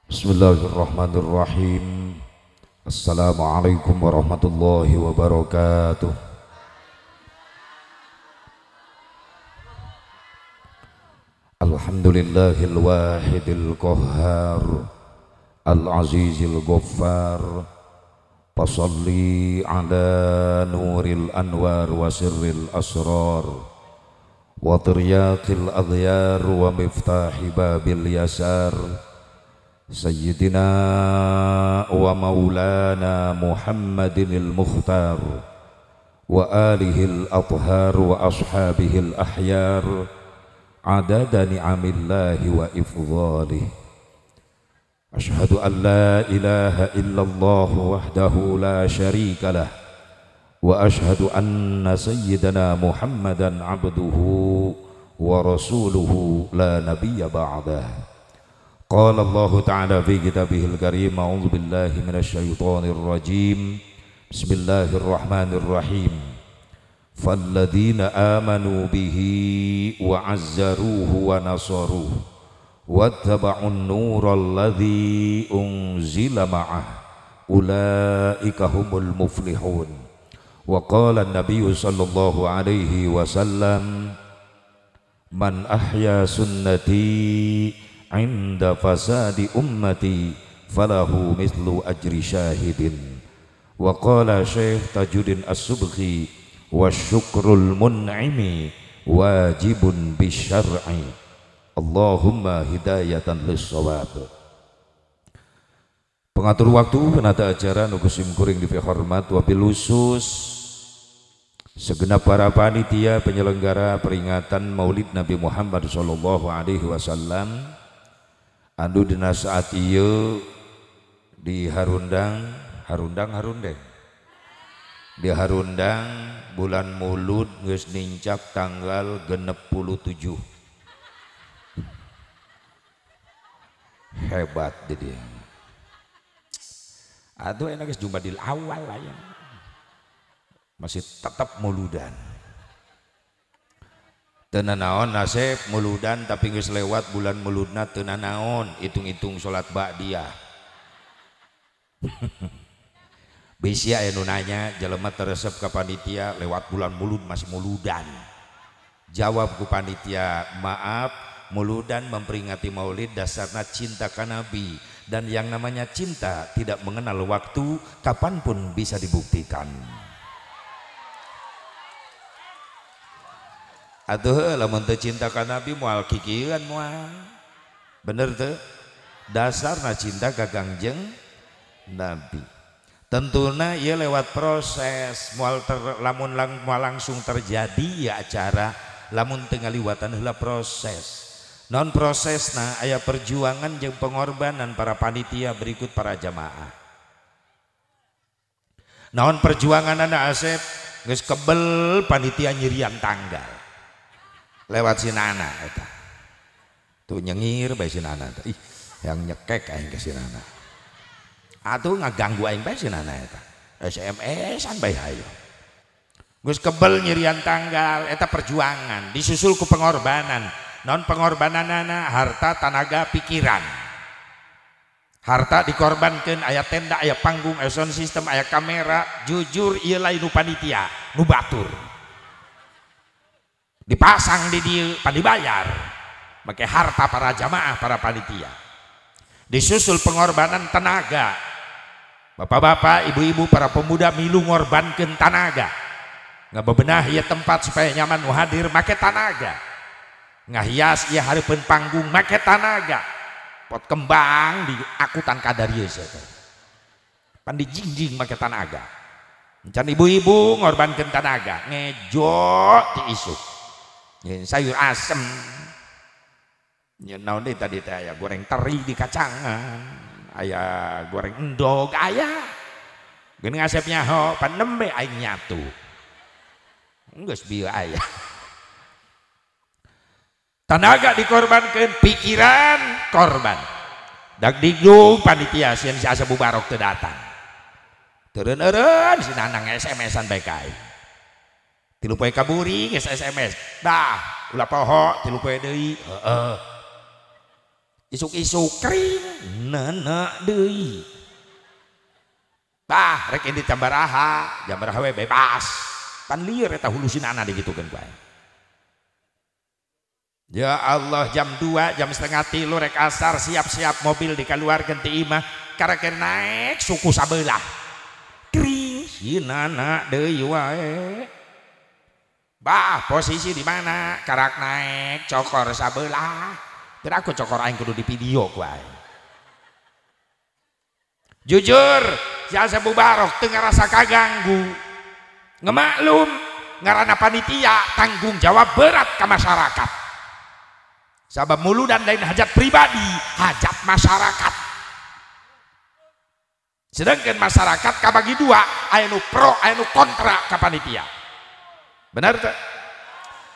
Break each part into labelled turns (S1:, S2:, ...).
S1: Bismillahirrahmanirrahim. Assalamualaikum warahmatullahi wabarakatuh. Alhamdulillahil wahidil qahhar al-azizil ghaffar. Fasalli ala nuril anwar wa sirril asrar wa tiryaqil aghyar wa miftahi babil yasar sayyidina wa maulana Muhammadinil mukhtar wa alihil athhar wa ashabihil ahyar adada ni'amillahi wa ifdhalih. Ashhadu an la ilaha illallah wahdahu la syarika lah wa ashhadu anna sayyidana Muhammadan abduhu wa rasuluhu la nabiyya ba'dah. Qala Allah ta'ala fi kitabihil karim, a'udzu billahi minasy syaithanir rajim. Bismillahirrahmanirrahim. Falladzina amanu bihi wa 'azzaruhu wa nasaruhu wattaba'un nural ladzi unzila ma'ah ulaika humul muflihun. Wa qala an-nabiy sallallahu alaihi wasallam, man ahya sunnati 'inda fasadi ummati falahu mithlu ajri syahidin. Wa qala Syekh Tajuddin As-Subhi, wasyukrul mun'imi wajibun bisyar'i. Allahumma hidayatan lis-shawab. Pengatur waktu, penata acara nu kusim kuring dipihormat wabil khusus segenap para panitia penyelenggara peringatan Maulid Nabi Muhammad sallallahu alaihi wasallam anu dina saat ieu di Harundang, Harundang Harundeng. Di Harundang bulan Mulud geus nincak tanggal 67. Hebat jadi. Aduh enak geus Jumadil awal lah ya. Masih tetap muludan. Teu nanaon nasib muludan tapi geus lewat bulan muludna teu nanaon, hitung-hitung salat ba'diyah. Bisi aya nu nanya jelema teu resep ka panitia lewat bulan mulud masih muludan. Jawab ku panitia, maaf, muludan memperingati maulid dasarnya cinta ka Nabi, dan yang namanya cinta tidak mengenal waktu, kapanpun bisa dibuktikan. Atuh lamun teu cinta ka Nabi moal kikieuan moal. Bener teu? Dasarna cinta ka Kangjeng Nabi. Tentuna ieu lewat proses, moal lamun moal langsung terjadi ya acara, lamun teu ngaliwatan heula proses. Non prosesna aya perjuangan jeung pengorbanan para panitia berikut para jamaah. Naon perjuanganana Asep geus kebel panitia nyirian tanggal. Lewat si Nana eta. Tuh nyengir bae si Nana teh. Ih, yang nyekek aing ke si Nana. Atuh ngaganggu aing bae si Nana eta. SMS-an bae hayo. Geus kebel nyirian tanggal eta perjuangan disusul ku pengorbanan. Non pengorbananana harta, tanaga, pikiran. Harta dikorbankan, aya tenda, aya panggung, aya sound system, aya kamera. Jujur ieu lain nu panitia, nu batur. Dipasang di dieu, pan dibayar. Make harta para jamaah, para panitia. Disusul pengorbanan tenaga. Bapak-bapak, ibu-ibu, para pemuda milu ngorbankeun tanaga. Ngabebenah ieu tempat supaya nyaman nu hadir make tanaga. Ngahias ieu hareupeun panggung make tanaga. Pot kembang di akutan kadarieu teh. Pan dijingjing make tanaga. Encan ibu-ibu ngorbankeun tanaga, ngejo ti isuk. Nyeun sayur asem. Nyeun naon deui tadi teh aya goreng teri di kacangan, aya goreng endog aya. Geuning Asep nyaho pan nembe aing nyatu. Geus bieu aya. Tenaga dikorbankan, pikiran korban. Dag digdung panitia sieun si Asep Mubarok teu datang. Teureun-eureun si Nanang SMS-an bae ka aing. 3 poe kaburi geus SMS. Dah, ulah poho 3 poe deui. Heeh. Isuk-isuk kering nenek deui. Tah rek indit jambaraha, jambaraha we bebas. Pan lieur eta hulu sinana digitukeun ku aing. Ya Allah jam 2, jam setengah tilu rek asar siap-siap mobil dikaluarkeun ti imah karek naek suku sabelah. Kring sinana deui wae. Bah posisi di mana karak naek cokor sabelah. Tidak aku cokor aing kudu di video ku aing. Jujur si Asep Mubarok teu ngarasa kaganggu. Ngemaklum ngaranna panitia tanggung jawab berat ka masyarakat. Sabab muludan lain hajat pribadi, hajat masyarakat. Sedangkan masyarakat kabagi dua, aya nu pro, aya nu kontra ka panitia. Benar teu?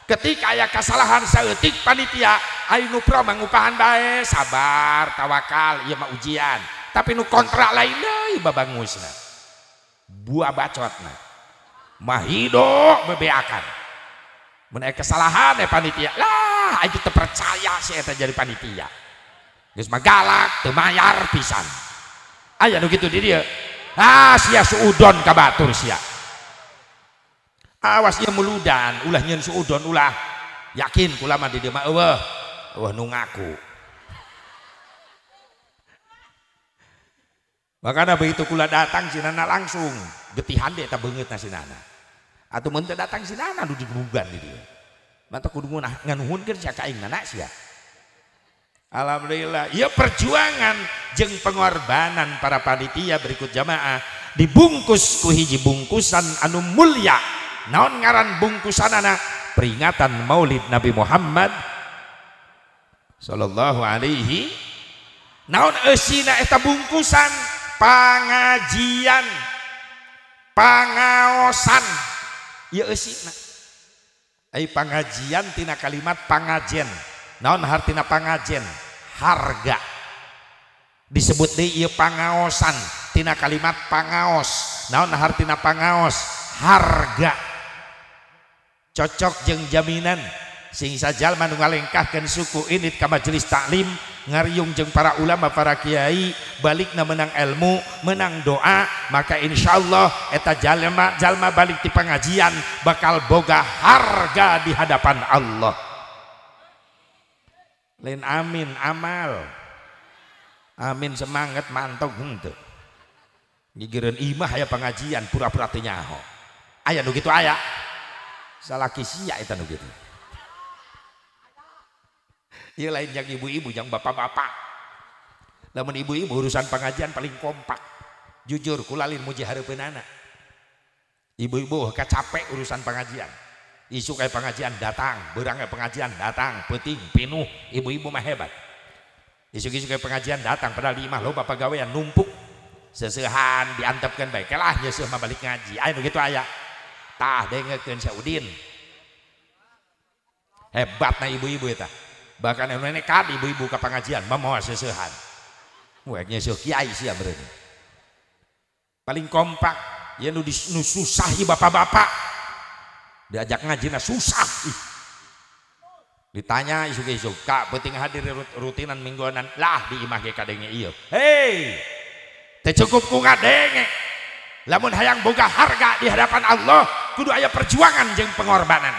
S1: Ketika aya kesalahan saeutik panitia, aya nu pro mangupahan bae, sabar, tawakal, ieu mah ujian. Tapi nu kontra lain deui babangusna. Buah bacotna. Mahido bebeakan. Mun aya kesalahan panitia, lah aing teu percaya si eta jadi panitia. Geus mah galak, teu mayar pisan. Aya nu kitu di dieu. Ah sia suudon ka batur sia. Awas ieu muludan, ulah nyeun suudon ulah. Yakin kula mah di dieu mah eueuh, eueuh nu ngaku. Makana begitu kula datang sinana langsung getihan deui eta beungeutna sinana. Atuh mun teu datang sinana nu digebugan di dieu. Mata kudu nganuhunkeun sia ka aing nana sia. Alhamdulillah, ieu perjuangan jeung pengorbanan para panitia berikut jamaah dibungkus ku hiji bungkusan anu mulia. Naon ngaran bungkusanana? Peringatan Maulid Nabi Muhammad sallallahu alaihi. Naon eusina eta bungkusan? Pangajian, pangaosan. Ieu eusina. Ai pangajian tina kalimat pangajen. Naon hartina pangajen? Harga. Disebut deui ieu pangaosan tina kalimat pangaos. Naon hartina pangaos? Harga. Cocok jeung jaminan sing sajalma nu ngalengkahkeun suku init ka majelis taklim ngariung jeung para ulama para kiai balikna menang ilmu menang doa maka insyaallah eta jalma balik ti pengajian bakal boga harga di hadapan Allah. Lain amin amal amin semangat mantog henteu gigireun imah aya pengajian pura-pura teu nyaho aya nu kitu aya salaki sia eta nu kitu. Ieu lain yang ibu-ibu, yang bapak-bapak. Lamun ibu-ibu urusan pengajian paling kompak. Jujur kula lain muji hareupeunana. Ibu-ibu capek urusan pengajian. Isu kayak pengajian datang, beurang kayak pengajian datang, peuting pinuh, ibu-ibu mah hebat. Isu-isu kayak pengajian datang padahal di imah loba pagawean numpuk. Seseuhan diantepkeun bae. Kelah nyeuseuh mah balik ngaji. Aya nu kitu aya. Tah dengekeun Sia Udin. Hebatna ibu-ibu eta. Bahkan anu nekat ibu-ibu ke pengajian mamawa seseuhan. Wah nyeuseuh kiai sia meureun. Paling kompak ya nu susah ieu bapak-bapak. Diajak ngajina susah ih. Ditanya isuk-isuk, "Kak, penting hadir rutinan mingguanan." Lah di imah ge kadenge ieu. Hei. Teu cukup ku ngadenge. Lamun hayang boga harga di hadapan Allah, kudu aya perjuangan jeung pengorbanan.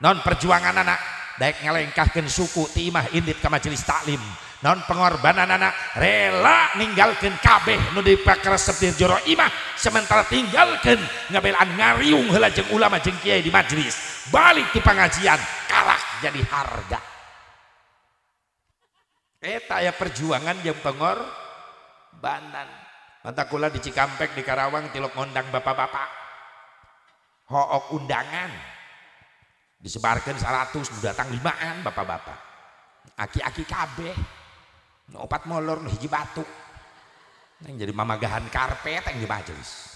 S1: Non perjuanganana daek ngalengkahkeun suku ti imah indit ka majelis taklim. Naon pengorbananana rela ninggalkeun kabeh nu dipakeresep di jero imah sementara tinggalkeun ngabelaan ngariung heula jeung ulama jeung kiai di majelis. Balik ti pangajian kalah jadi harga. Eta aya perjuangan jeung pengorbanan. Manta kula di Cikampek di Karawang tilok ngondang bapak-bapak. Hook undangan. Disebarkan 100 nu datang 5an bapak-bapak. Aki-aki kabeh. Nu opat molor nu hiji batuk. Yang jadi mamagahan karpet yang di majelis.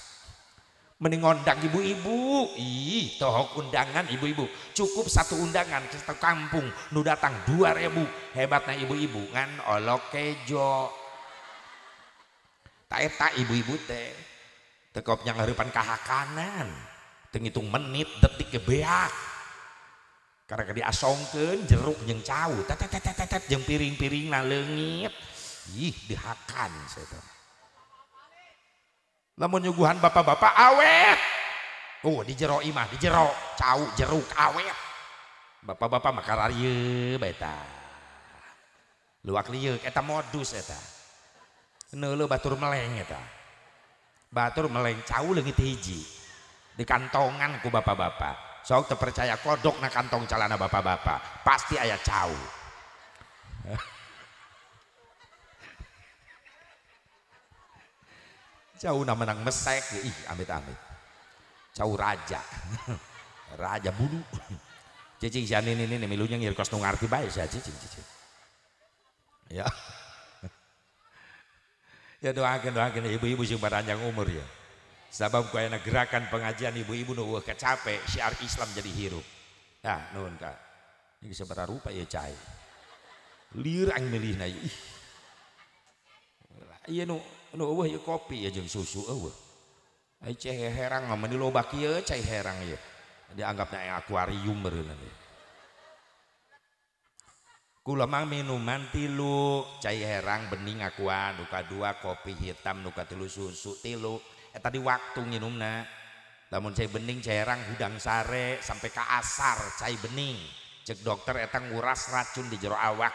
S1: Mending ngondang ibu-ibu. Ih, tohok undangan ibu-ibu. Cukup satu undangan ke satu kampung nu datang 2000. Hebatna ibu-ibu ngan olok kejo. Ta eta ibu-ibu teh tekop yang hareupan kahakanan. Teu ngitung menit detik ge beak. Karena diasongkeun jeruk jeung cau tetet jeung piring-piringna leungit. Ih dihakan saya teh. Lamun nyuguhan bapak-bapak awet. Oh di jero imah, di jero cau jeruk awet. Bapak-bapak mah kararieu bae tah. Luak lieuk eta modus eta. Neuleuh batur meleng eta. Batur meleng cau leungit hiji. Di kantongan ku bapak-bapak. Sok teu percaya kodok na kantong calana bapak-bapak, pasti aya cau. Cau na menang mesek, ih amit-amit. Cau raja. Raja bulu. Cicing si ini ini milunya ngir kos nu ngarti bae sia cicing cicing. Ya. Ya doakeun ibu-ibu sing panjang umur ya. Sabab ku ayana gerakan pengajian ibu-ibu nu eueuh kacape syiar Islam jadi hirup. Ya nuhun ka. Ini sabaraha rupa ieu cai. Lieur aing milihna ieu. Ih. Ieu nu eueuh ieu kopi ya jeung susu eueuh. Ai cai herang mah meuni loba kieu cai herang ieu. Dianggapna akuarium meureun ieu. Kula mah minuman tilu, cai herang bening aqua, nu kadua kopi hitam, nu katilu susu tilu. Eta di waktu nginumna. Lamun cai bening cai herang hudang sare sampai ka asar cai bening. Cek dokter eta nguras racun di jero awak.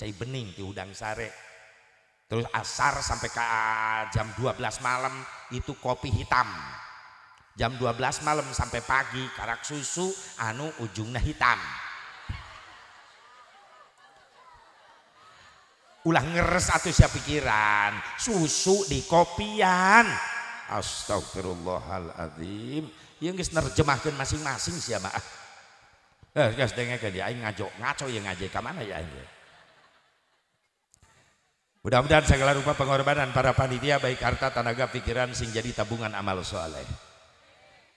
S1: Cai bening ti hudang sare. Terus asar sampai ke jam 12 malam itu kopi hitam. Jam 12 malam sampai pagi karak susu anu ujungna hitam. Ulah ngeres atuh sia pikiran, susu di kopian. Astagfirullahaladzim. Ieu geus nerjemahkeun masing-masing sia mah. Geus dengekeun dia aing ngajo, ngaco ieu ngaji ka mana ya aing. Mudah-mudahan segala rupa pengorbanan para panitia baik harta, tenaga, pikiran sing jadi tabungan amal soleh.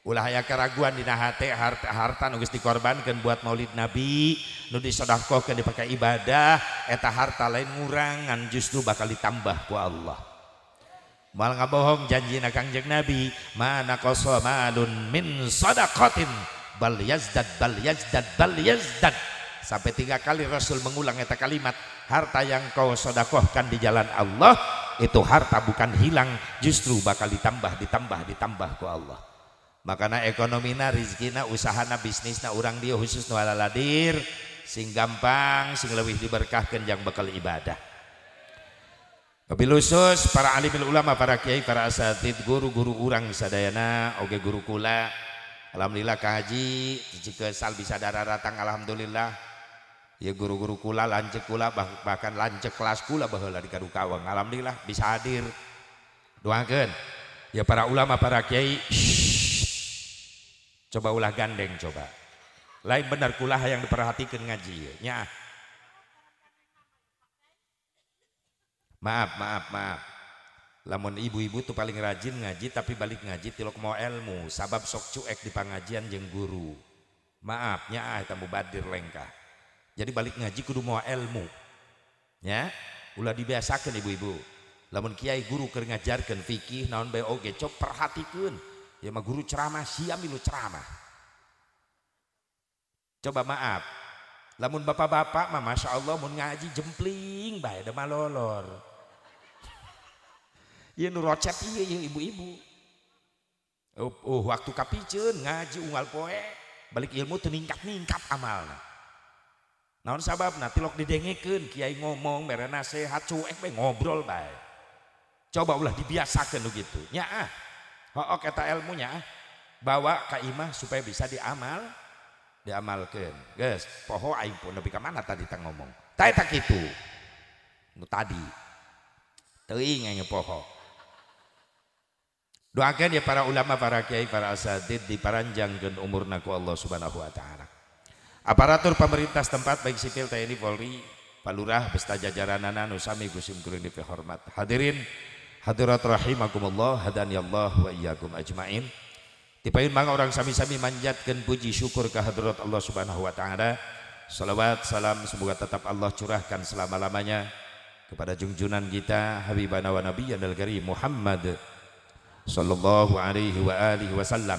S1: Ulah aya keraguan dina hate harta nu geus dikorbankeun buat maulid Nabi, nu disedekahkeun dipakai ibadah, eta harta lain ngurangan justru bakal ditambah ku Allah. Moal ngabohong janjina Kangjeng Nabi, ma naqasa malun min sadaqatin bal yazdad bal yazdad bal yazdad. Sampai 3 kali Rasul mengulang eta kalimat, harta yang kau sedekahkan di jalan Allah itu harta bukan hilang, justru bakal ditambah, ditambah, ditambah ku Allah. Makana ekonomina, rizkina, usahana, bisnisna urang dia khusus nu alaladir sing gampang, sing leuwih diberkahkeun jang bakal ibadah. Wabil khusus para alimil ulama, para kiai, para asatid, guru-guru urang sadayana, oge guru kula. Alhamdulillah ka haji jika sal bisa dararatang alhamdulillah. Ya guru-guru kula, lanceuk kula, bahkan lanceuk kelas kula baheula di Kadukawang. Alhamdulillah bisa hadir. Doakeun ya para ulama, para kiai. Coba ulah gandeng coba. Lain benar kula yang diperhatikan ngaji nya. Maaf, maaf, maaf. Lamun ibu-ibu tuh paling rajin ngaji tapi balik ngaji tilok mau ilmu, sabab sok cuek di pengajian jeung guru. Maaf nya eta mubadir lengkah. Jadi balik ngaji kudu mau ilmu. Ya, ulah dibiasakeun ibu-ibu. Lamun kiai guru keur ngajarkeun fikih naon bae oge cok perhatikeun. Ya mah guru ceramah sia milu ceramah. Coba maaf. Lamun bapak-bapak mah Masya Allah mun ngaji jempling bae da malolor. Ieu nu rocet ieu ieu ibu-ibu. Oh, waktu kapiceun ngaji unggal poe balik ilmu teu ningkat-ningkat amalna. Naon sababna tilok didengekeun kiai ngomong mere nasehat cuek bae ngobrol bae. Coba ulah dibiasakeun nu kitu. Nya ah. Hook eta ilmunya bawa ka imah supaya bisa diamalkeun. Geus, poho aing pun nepi ka mana tadi tang ngomong. Tah eta kitu. Nu tadi. Teuing aing poho. Doakeun ya para ulama, para kiai, para asatid diparanjangkeun umurna ku Allah Subhanahu wa taala. Aparatur pemerintah setempat baik sipil, TNI, Polri, Pak Lurah beserta jajaranana nu sami ku sim kuring dipihormat. Hadirin hadirat rahimakumullah, hadaniyallah wa iyyakum ajmain. Tipayun mangga orang sami-sami manjatkeun puji syukur ka hadirat Allah Subhanahu wa taala. Salawat salam semoga tetap Allah curahkan selama-lamanya kepada junjungan kita habibana wa nabiyyana al-karim Muhammad sallallahu alaihi wa alihi wasallam.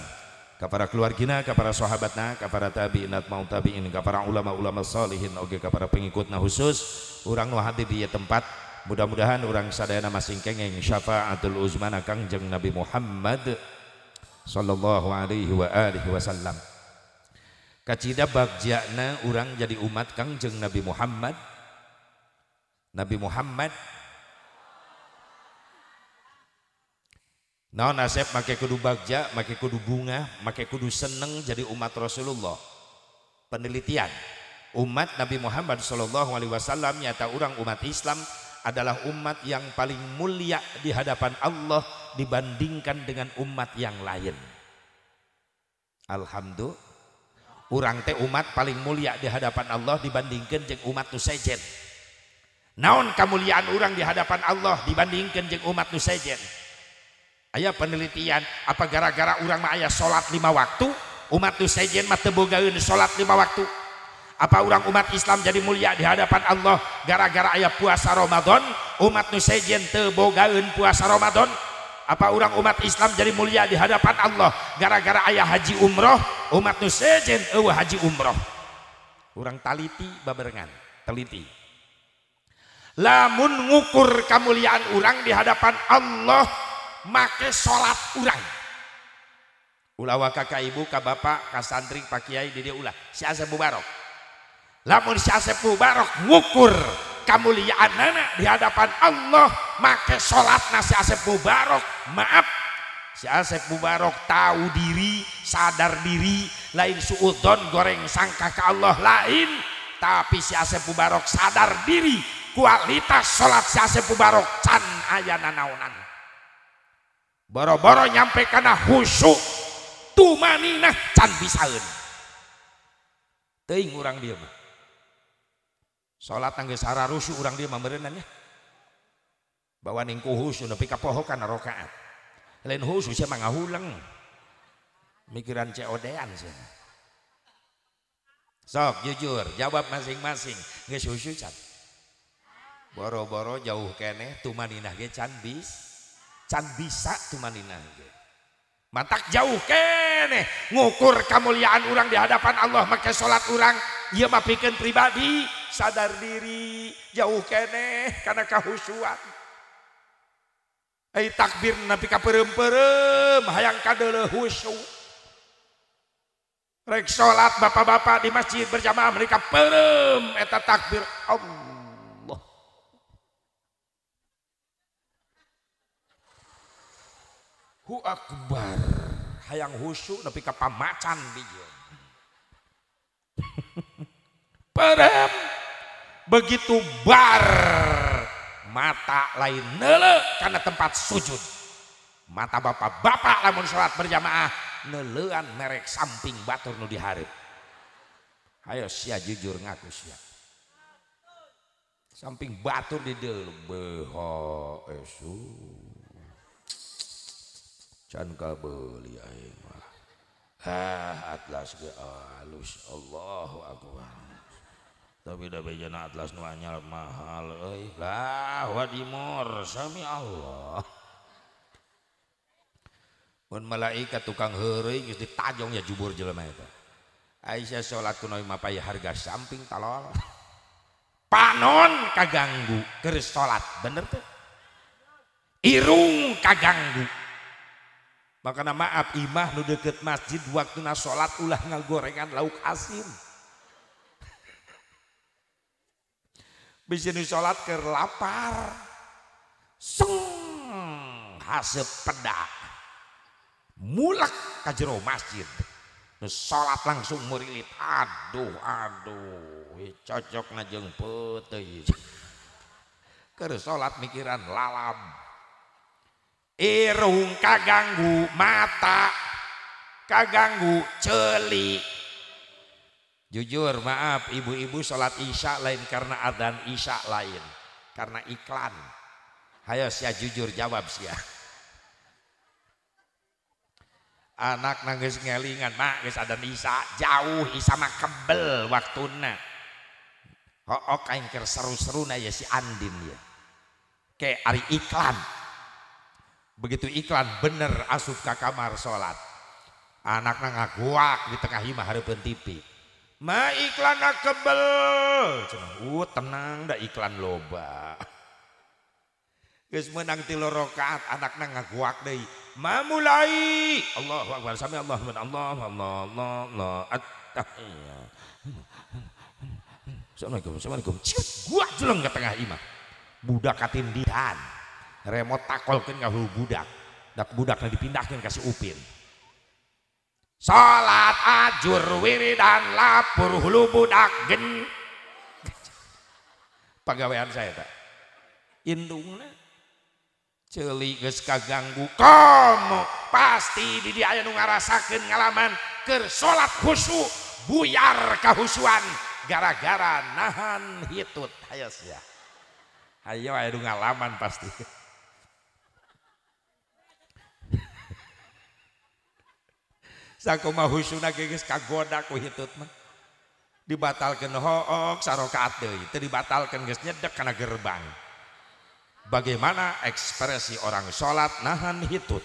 S1: Ka para keluargina, ka para sahabatna, ka para tabi'in atma'u tabi'in, ka para ulama-ulama salihin oge ka para pengikutna khusus urang nu hadir di tempat. Mudah-mudahan urang sadayana masing kengeng syafaatul uzmana Kangjeng Nabi Muhammad sallallahu alaihi wa alihi wasallam. Kacida bagjana urang jadi umat Kangjeng Nabi Muhammad. Nabi Muhammad naon asep make kudu bagja, make kudu bunga, make kudu seneng jadi umat Rasulullah. Penelitian umat Nabi Muhammad sallallahu alaihi wasallam nyata urang umat Islam adalah umat yang paling mulia di hadapan Allah dibandingkan dengan umat yang lain. Alhamdulillah, urang teh umat paling mulia di hadapan Allah dibandingkan jeung umat nu sejen. Naon kamuliaan urang di hadapan Allah dibandingkan jeung umat nu sejen? Aya penelitian, apa gara-gara urang mah aya salat 5 waktu, umat nu sejen mah teu bogaeun salat 5 waktu? Apa urang umat Islam jadi mulia di hadapan Allah gara-gara aya puasa Ramadan, umat nu sejen teu bogaeun puasa Ramadan? Apa urang umat Islam jadi mulia di hadapan Allah gara-gara aya haji umroh, umat nu sejen eueuh haji umroh? Urang taliti babarengan, teliti. Lamun ngukur kamuliaan urang di hadapan Allah make salat urang. Ulah waka ka ibu, ka bapak, ka santri, ka kiai di dieu ulah. Si Asep Mubarok. Lamun si Asep Mubarok ngukur kamuliaanana di hadapan Allah make salatna si Asep Mubarok, maaf, si Asep Mubarok tahu diri, sadar diri, lain suudzon goreng sangka ka Allah lain, tapi si Asep Mubarok sadar diri kualitas salat si Asep Mubarok can aya nanaonan. Boro-boro nyampe kana khusyuk tumaninah can bisaeun. Teuing urang dieu mah. Salat geus hararusuh urang dieu mah meureunnan nya. Bawa ning ku khusyuk nepi ka poho kana rakaat. Lain khusyuk sia mah ngahuleng. Mikiran COD-an sia. Sok jujur jawab masing-masing geus khusyuk can. Boro-boro jauh keneh tumaninah ge can bis. Can bisa tumaninah ge. Matak jauh keneh ngukur kamuliaan urang di hadapan Allah make salat urang ieu mah pikeun pribadi sadar diri jauh keneh kana kahusuan. Ai takbir nepi ka peureum-peureum hayang kadeuleuh khusyuk. Rek salat bapak-bapak di masjid berjamaah mereka peureum eta takbir Allah. Hu akbar hayang khusyuk nepi ka pamacan bijieun. Perem begitu bar mata lain neuleuh kana tempat sujud. Mata bapak-bapak lamun salat berjamaah neuleuan merek samping batur nu dihareup. Hayo sia jujur ngaku sia. Samping batur di deuleuh beho esu. Can kabeuli aing mah. Ah atlas ge alus Allahu akbar. Tapi da bejana atlas nu anyar mahal euy. Lah wadimor sami Allah. Mun malaikat tukang heureuy geus ditajong ya jubur jelema eta. Aisyah salat ku mah pay harga samping talol. Panon kaganggu keur salat, bener teu? Irung kaganggu. Makana maaf imah nu deket masjid waktuna salat ulah ngagorengan lauk asin. Bisa nu salat keur lapar. Seng haseup pedak. Mulak ka jero masjid. Nu salat langsung murilit. Aduh aduh, cocok na jeung peuteuy. Keur salat mikiran lalab. Irung kaganggu mata kaganggu ceuli. Jujur maaf ibu-ibu salat isya lain karena adzan isya lain karena iklan. Hayo sia jujur jawab sia. Anak nangis ngelingan mak geus adzan isya jauh isya mah kebel waktuna. Hook aing keur seru-seruna ya si Andin ya. Ke ari iklan. Begitu iklan bener asup ka kamar salat. Anakna ngaguak di tengah imah hareupeun TV. Ma iklan kebel. Cenah, tenang da iklan loba. Geus meunang 3 rakaat anakna ngaguak deui. Ma mulai. Allahu akbar sami Allahu Allah Allah Allah Allah. Attahiyat. Assalamualaikum assalamualaikum. Ciut gua jeleng ke tengah imah. Budak katindihan. Remote takolkeun ka hulu budak. Dak budakna dipindahkeun ka si Upin. Salat ajur wiridan lapur hulu budak gen. Pagawean saya tak. Indungna ceuli geus kaganggu komo pasti di dieu aya nu ngarasakeun ngalaman keur salat khusyuk buyar kahusuan gara-gara nahan hitut. Hayo sia. Hayo aya nu ngalaman pasti. Sakumaha husuna ge geus kagoda ku hitut mah. Dibatalkeun hook sarakaat deui, teu dibatalkeun geus nyedek kana gerbang. Bagaimana ekspresi orang salat nahan hitut?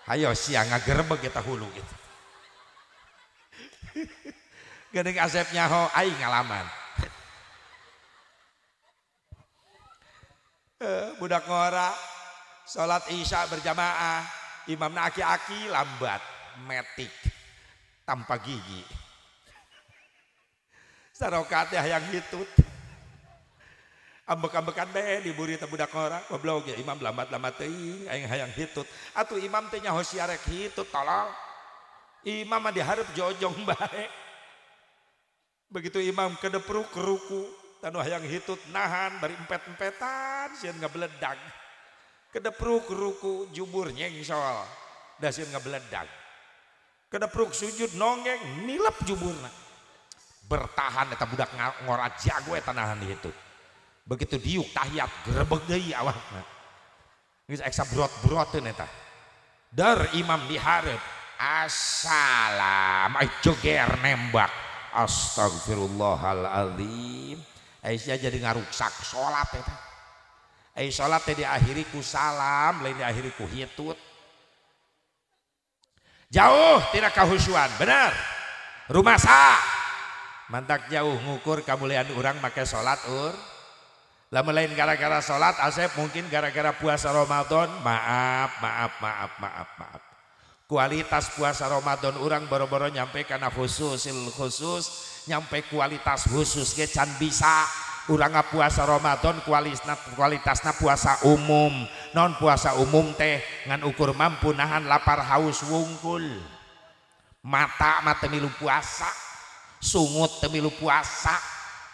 S1: Hayo sia ngagerebeg eta hulu gitu. Geuning Asep nyaho aing ngalaman. Budak ngora salat isya berjamaah, imamna aki-aki lambat, metik, tanpa gigi. Sarokat ya yang hitut. Ambek-ambekan bae diburi teh budak ngora, goblok ya imam lambat-lambat teuing aing hayang hitut. Atuh imam teh nyaho sia rek hitut tolol. Imam mah dihareup jojong bae. Begitu imam kedepruk ruku, tanu hayang hitut nahan bari empet-empetan sieun ngabeledag. Kedepruk ruku jubur nyengsol da sieun ngabeledag. Kedepruk sujud nonggeng nilep juburna. Bertahan eta budak ngora jago eta nahan hitut. Begitu diuk tahiyat grebeg deui awakna. Geus eksa brot-broteun eta. Dar imam dihareup assalam ai joger nembak. Astagfirullahaladzim. Aisyah jadi ngaruksak salat eta. Ai salat teh diakhiri ku salam, lain diakhiri ku hitut. Jauh tidak kahusuan, benar. Rumasa mantak jauh ngukur kamuliaan urang make salat ur. Lamun lain gara-gara salat Asep mungkin gara-gara puasa Ramadan, maaf maaf maaf maaf maaf. Kualitas puasa Ramadan urang boro-boro nyampe kana khususil khusus, nyampe kualitas khusus ge can bisa. Urang puasa Ramadan kualitasna puasa umum. Non puasa umum teh ngan ukur mampu nahan lapar haus wungkul. Mata mah teu milu puasa, sungut teu milu puasa.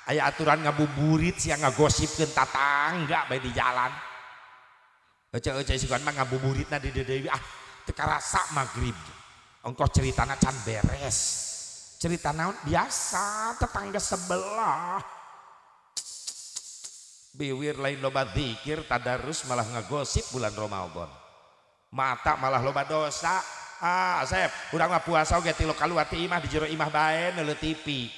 S1: Aya aturan ngabuburit sia ngagosipkeun tatangga bae di jalan. Ece-ece sugan mah ngabuburitna di deui ah teu karasa magrib. Ongkoh ceritana can beres. Cerita naon biasa tetangga sebelah. Biwir lain loba zikir tadarus malah ngagosip bulan Ramadan. Mata malah loba dosa. Ah, Asep, urang mah puasa oge tilu kaluar ti imah di jero imah bae neuleuh TV.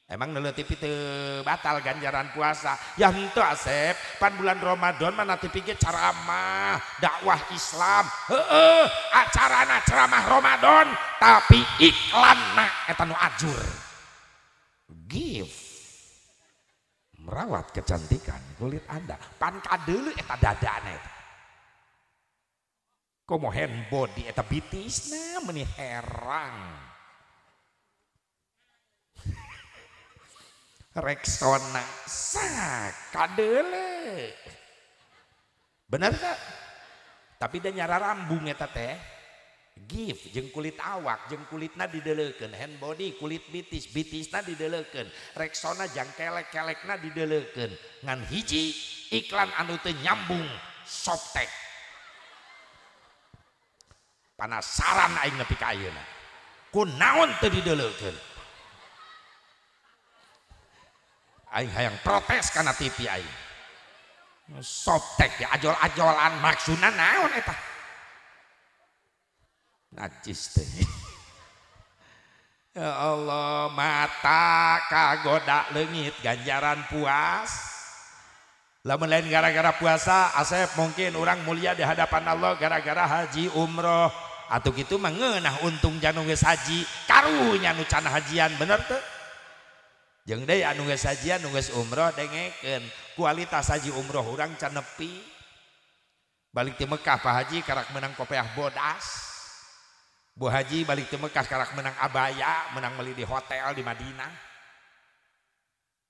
S1: Emang neuleuh TV teu batal ganjaran puasa. Ya henteu Asep, pan bulan Ramadan mah TV ge ceramah, dakwah Islam. Heueuh, acarana ceramah Ramadan tapi iklanna eta nu ajur. Give merawat kecantikan kulit Anda. Pan kadeuleu eta dadana eta. Komo hand body eta bitisna meuni herang. Rexona sakadeule. Bener tak? Tapi da nyara rambung eta teh. Give jeung kulit awak jeung kulitna dideleukeun, hand body kulit bitis, bitisna dideleukeun, Rexona jang kelek-kelekna dideleukeun. Ngan hiji iklan anu teu nyambung Softex. Panasaran aing nepi ka ayeuna. Kunaon teu dideleukeun? Aing hayang protes kana TV aing. Softex ya ajol-ajolan maksudna naon eta? Najis teh. Ya Allah, mata kagoda leungit ganjaran puas. Lamun lain gara-gara puasa Asep mungkin orang mulia di hadapan Allah gara-gara haji umroh atau gitu mah ngeunah untung janu geus haji karunya nu can hajian bener teu? Jeung deui anu geus hajian nu geus umroh dengekeun kualitas haji umroh urang can nepi. Balik ti Mekah Pak Haji karak menang kopeah bodas. Bu Haji balik ti Mekah karak menang abaya, menang meuli di hotel di Madinah.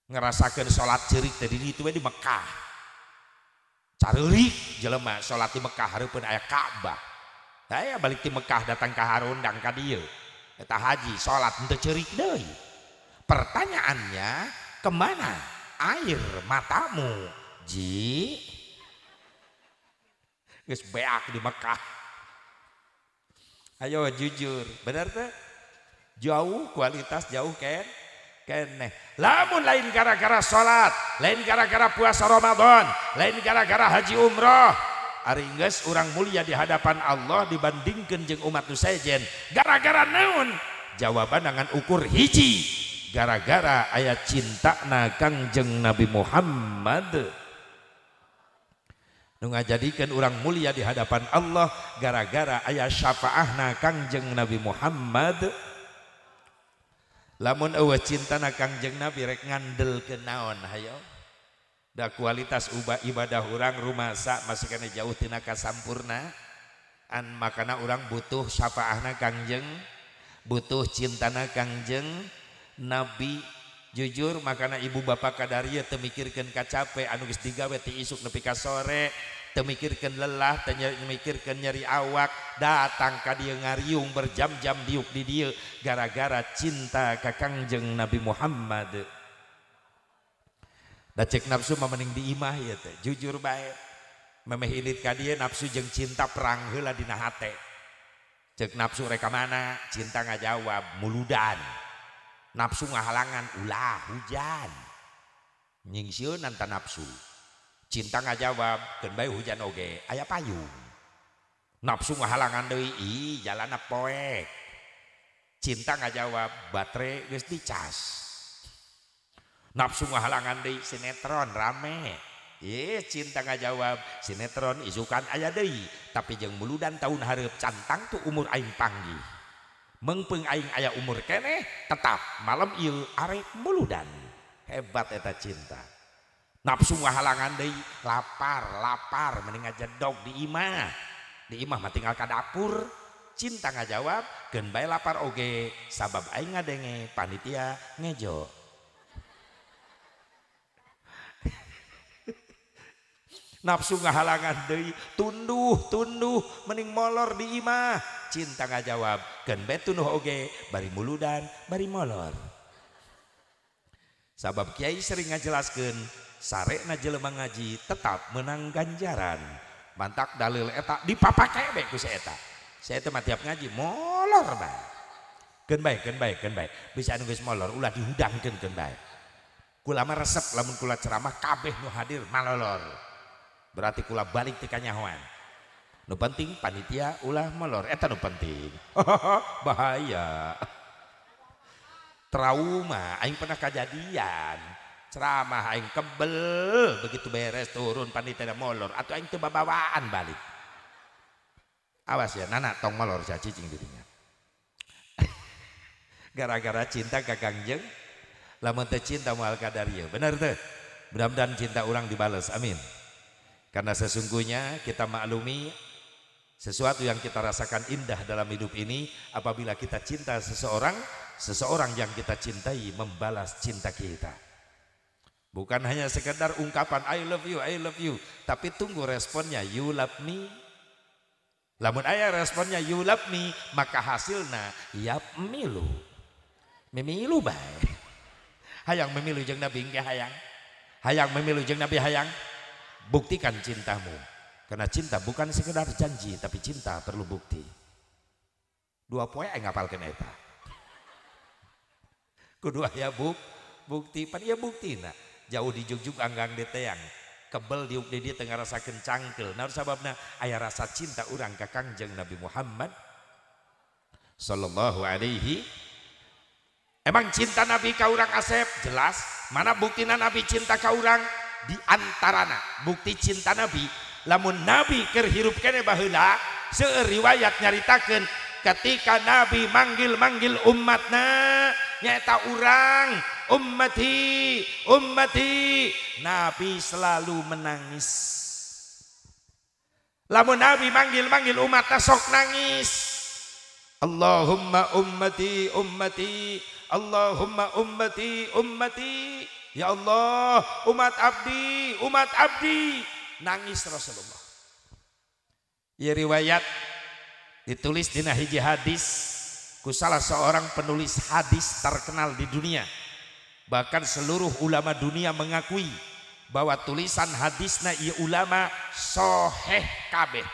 S1: Ngerasakeun salat ceurik teh di ditu we di Mekah. Careurik jelema salat di Mekah hareupeun aya Ka'bah. Saya balik ti Mekah datang ka Harundang ka dieu. Eta haji salat henteu ceurik deui. Pertanyaannya, kemana air matamu, Ji? Geus beak di Mekah. Ayo jujur, bener teh? Jauh kualitas jauh ken keneh. Lamun lain gara-gara salat, lain gara-gara puasa Ramadan, lain gara-gara haji umroh, ari geus urang mulia di hadapan Allah dibandingkeun jeung umat nu sejen. Gara-gara naon? Jawaban dengan ukur hiji, gara-gara aya cintana Kangjeng Nabi Muhammad. Nu ngajadikeun urang mulia di hadapan Allah gara-gara aya syafaahna Kangjeng Nabi Muhammad. Lamun eueuh cintana Kangjeng Nabi rek ngandelkeun naon hayo? Da kualitas ibadah urang rumasa masih kana jauh tina kasampurna. An makana urang butuh syafaahna Kangjeng, butuh cintana Kangjeng Nabi. Jujur makana ibu bapak kadaria teu mikirkeun kacape anu geus digawe ti isuk nepi ka sore, teu mikirkeun lelah, teu mikirkeun nyeri awak, datang ka dieu ngariung berjam-jam diuk di dieu gara-gara cinta ka Kangjeng Nabi Muhammad. Da cek nafsu mah mending di imah ieu teh, jujur bae. Memeh indit ka dieu nafsu jeung cinta perang heula dina hate. Cek nafsu rek ka mana? Cinta ngajawab muludan. Nafsu ngahalangan ulah hujan. Nyingsieunan ta nafsu. Cinta ngajawab keun bae hujan oge aya payung. Nafsu ngahalangan deui ih jalanna poek. Cinta ngajawab baterai geus dicas. Nafsu ngahalangan deui sinetron rame. Ih cinta ngajawab sinetron isukan aya deui tapi jeung muludan tahun hareup cantang tu umur aing panggih. Mengpeung aing aya umur keneh tetap malam ieu arek muludan. Hebat eta cinta. Nafsu ngahalangan deui lapar lapar mending ngajedog di imah. Di imah mah tinggal ka dapur. Cinta ngajawab keun bae lapar oge sabab aing ngadenge panitia ngejo. Nafsu ngahalangan deui tunduh tunduh mending molor di imah. Cinta ngajawab keun bae tunduh oge bari muludan bari molor. Sabab kiai sering ngajelaskeun sarekna jelema ngaji tetap menang ganjaran. Mantak dalil eta dipapake bae ku si eta. Si eta mah tiap ngaji molor bae. Keun bae keun bae keun bae. Bisa anu geus molor ulah dihudangkeun keun bae. Kula mah resep lamun kula ceramah kabeh nu hadir malolor. Berarti kula balik ti kanyahoan. Nu penting panitia ulah molor eta nu penting. Bahaya. Trauma aing pernah kejadian. Ceramah aing kebel begitu beres turun panitia molor atau aing teu babawaan balik. Awas ya nana tong molor sia cicing dirinya. Gara-gara cinta ka Kangjeng lamun teu cinta moal kadarieu. Bener teu? Mudah-mudahan cinta urang dibales. Amin. Karena sesungguhnya kita maklumi sesuatu yang kita rasakan indah dalam hidup ini apabila kita cinta seseorang, seseorang yang kita cintai membalas cinta kita. Bukan hanya sekedar ungkapan I love you, tapi tunggu responnya you love me. Lamun aya responnya you love me, maka hasilna yap milu. Memilu bae. Hayang memilu jeung Nabi engke hayang. Hayang memilu jeung Nabi hayang. Buktikan cintamu. Karena cinta bukan sekedar janji, tapi cinta perlu bukti. Dua poe aing ngapalkeun eta. Kudu aya bukti, pan ieu buktina. Jauh dijugjug anggang diteang. Kebel diuk di dieu teu ngarasakeun cangkeul. Naon sababna? Aya rasa cinta urang ka Kangjeng Nabi Muhammad sallallahu alaihi. Emang cinta Nabi ka urang Asep? Jelas. Mana buktina Nabi cinta ka urang? Di antarana bukti cinta Nabi, lamun Nabi keur hirup keneh baheula seueur riwayat nyaritakeun ketika Nabi manggil-manggil umatna nyaeta urang ummati ummati, Nabi selalu menangis. Lamun Nabi manggil-manggil umatna sok nangis. Allahumma ummati ummati, Allahumma ummati ummati, ya Allah umat abdi umat abdi, nangis Rasulullah. Ya riwayat ditulis dina hiji hadis ku salah seorang penulis hadis terkenal di dunia. Bahkan seluruh ulama dunia mengakui bahwa tulisan hadisna ieu ulama soheh kabeh.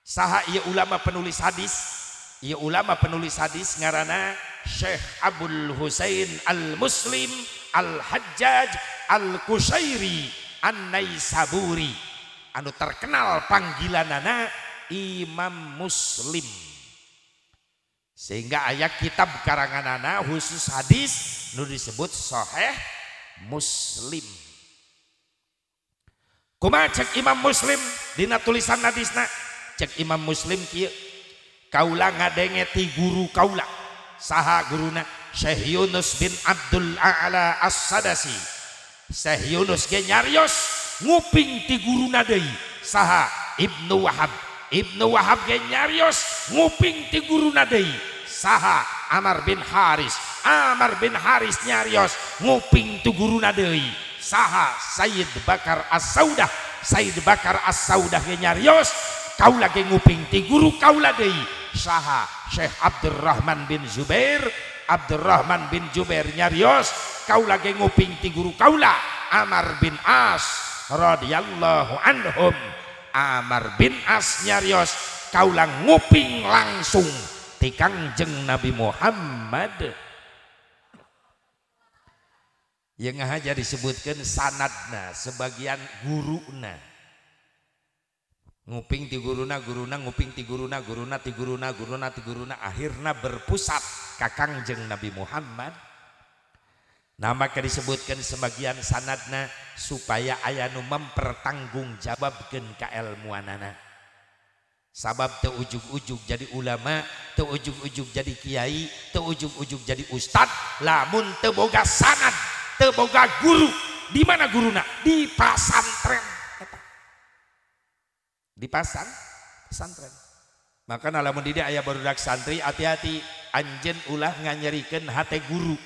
S1: Saha ieu ulama penulis hadis? Ieu ulama penulis hadis ngaranna Syekh Abdul Husain Al-Muslim Al-Hajjaj Al-Kushairi An-Naisaburi, anu terkenal panggilanana Imam Muslim. Sehingga aya kitab karanganana khusus hadis nu disebut Sahih Muslim. Kumaha cek Imam Muslim dina tulisan hadisna? Cek Imam Muslim kieu, kaula ngadenge ti guru kaula. Saha guruna? Syekh Yunus bin Abdul A'la As-Sadasi. Syekh Yunus ge nyarios nguping ti guruna deui. Saha? Ibnu Wahab. Ibnu Wahab ge nyarios nguping ti guruna deui. Saha? Amar bin Haris. Amar bin Haris nyarios nguping ti guruna deui. Saha? Sayyid Bakar As-Saudah. Sayyid Bakar As-Saudah ge nyarios kaula ge nguping ti guru kaula deui. Saha? Syekh Abdurrahman bin Zubair. Abdurrahman bin Jubair nyarios kaula ge nguping ti guru kaula Amar bin As radhiyallahu anhum. Amar bin As nyarios kaula nguping langsung ti Kangjeng Nabi Muhammad. Yang ngahaja disebutkan sanadna sebagian guruna nguping ti guruna, guruna nguping ti guruna, guruna ti guruna, guruna ti guruna, akhirna berpusat ka Kangjeng Nabi Muhammad. Nah maka disebutkan sebagian sanadna supaya aya nu mempertanggungjawabkeun kaelmuanana. Sabab teu ujug-ujug jadi ulama, teu ujug-ujug jadi kiai, teu ujug-ujug jadi ustad, lamun teu boga sanad, teu boga guru. Di mana guruna? Di pasantren. Di pesantren. Maka lamun di dieu aya barudak santri, hati-hati, anjeun ulah nganyerikeun hate guru.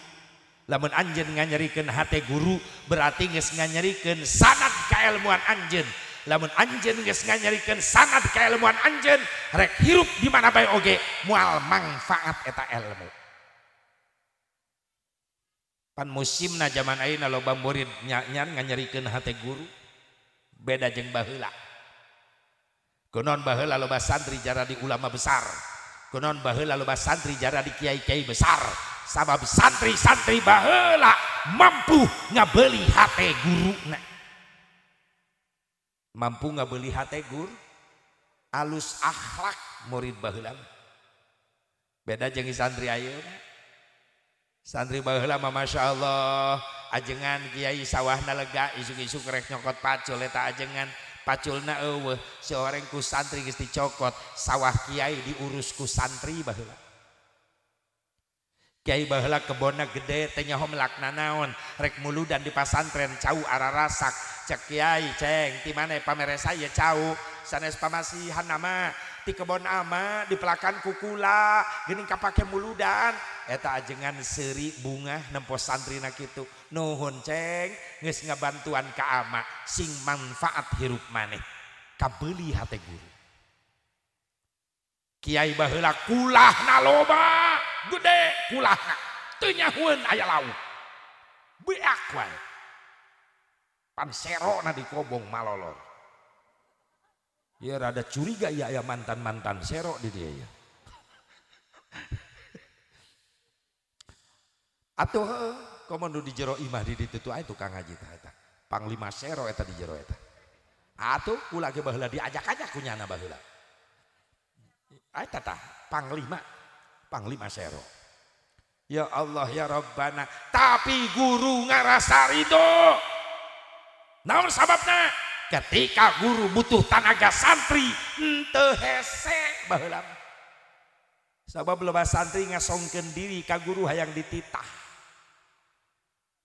S1: Lamun anjeun nganyerikeun hate guru berarti geus nganyerikeun sanad kaelmuan anjeun. Lamun anjeun geus nganyerikeun sanad kaelmuan anjeun, rek hirup di mana bae oge moal mangfaat eta ilmu. Pan musimna zaman ayeuna loba murid nyan nganyerikeun hate guru, beda jeung baheula. Kunaon baheula loba santri jaradi ulama besar, kunaon baheula loba santri jaradi kiai-kiai besar. Sabab santri-santri baheula mampu ngabeli hate guruna. Mampu ngabeli hate guru, alus akhlak murid baheula. Beda jeung santri ayeuna. Santri baheula mah masyaallah, ajengan kiai sawahna lega, isuk-isuk rek nyokot pacul eta ajengan. Paculna eueuh, seorang ku santri geus dicokot, sawah kiai diurus ku santri baheula. Kiai baheula kebonna gede teh nyaho melakna naon, rek muludan di pasantren cau ararasak. Cek kiai, ceng ti maneh pameresa ye cau, sanes pamasihan ama ti kebon ama dipelakan ku kula, geuning kapake muludan. Eta ajengan seuri bungah nempo santrina kitu. Nuhun ceng, geus ngabantuan ka ama, sing manfaat hirup maneh. Kabeuli hate guru. Kiai baheula kulahna loba, gede kulahna, teu nyahueun aya lauk. Beak wae. Pan serona dikobong malolor. Ya rada curiga ya aya mantan-mantan sero di dia ya. Atuh heuh, komo nu di jero imah di ditu aya tukang ngaji tah eta. Panglima sero eta di jero eta. Atuh kula ge baheula diajak-ajak ku nyana baheula. Eta tah panglima, panglima sero. Ya Allah ya Rabbana, tapi guru ngarasa ridho. Naon sababna? Ketika guru butuh tanaga santri henteu hese baheula. Sabab loba santri ngasongkeun diri ka guru hayang dititah.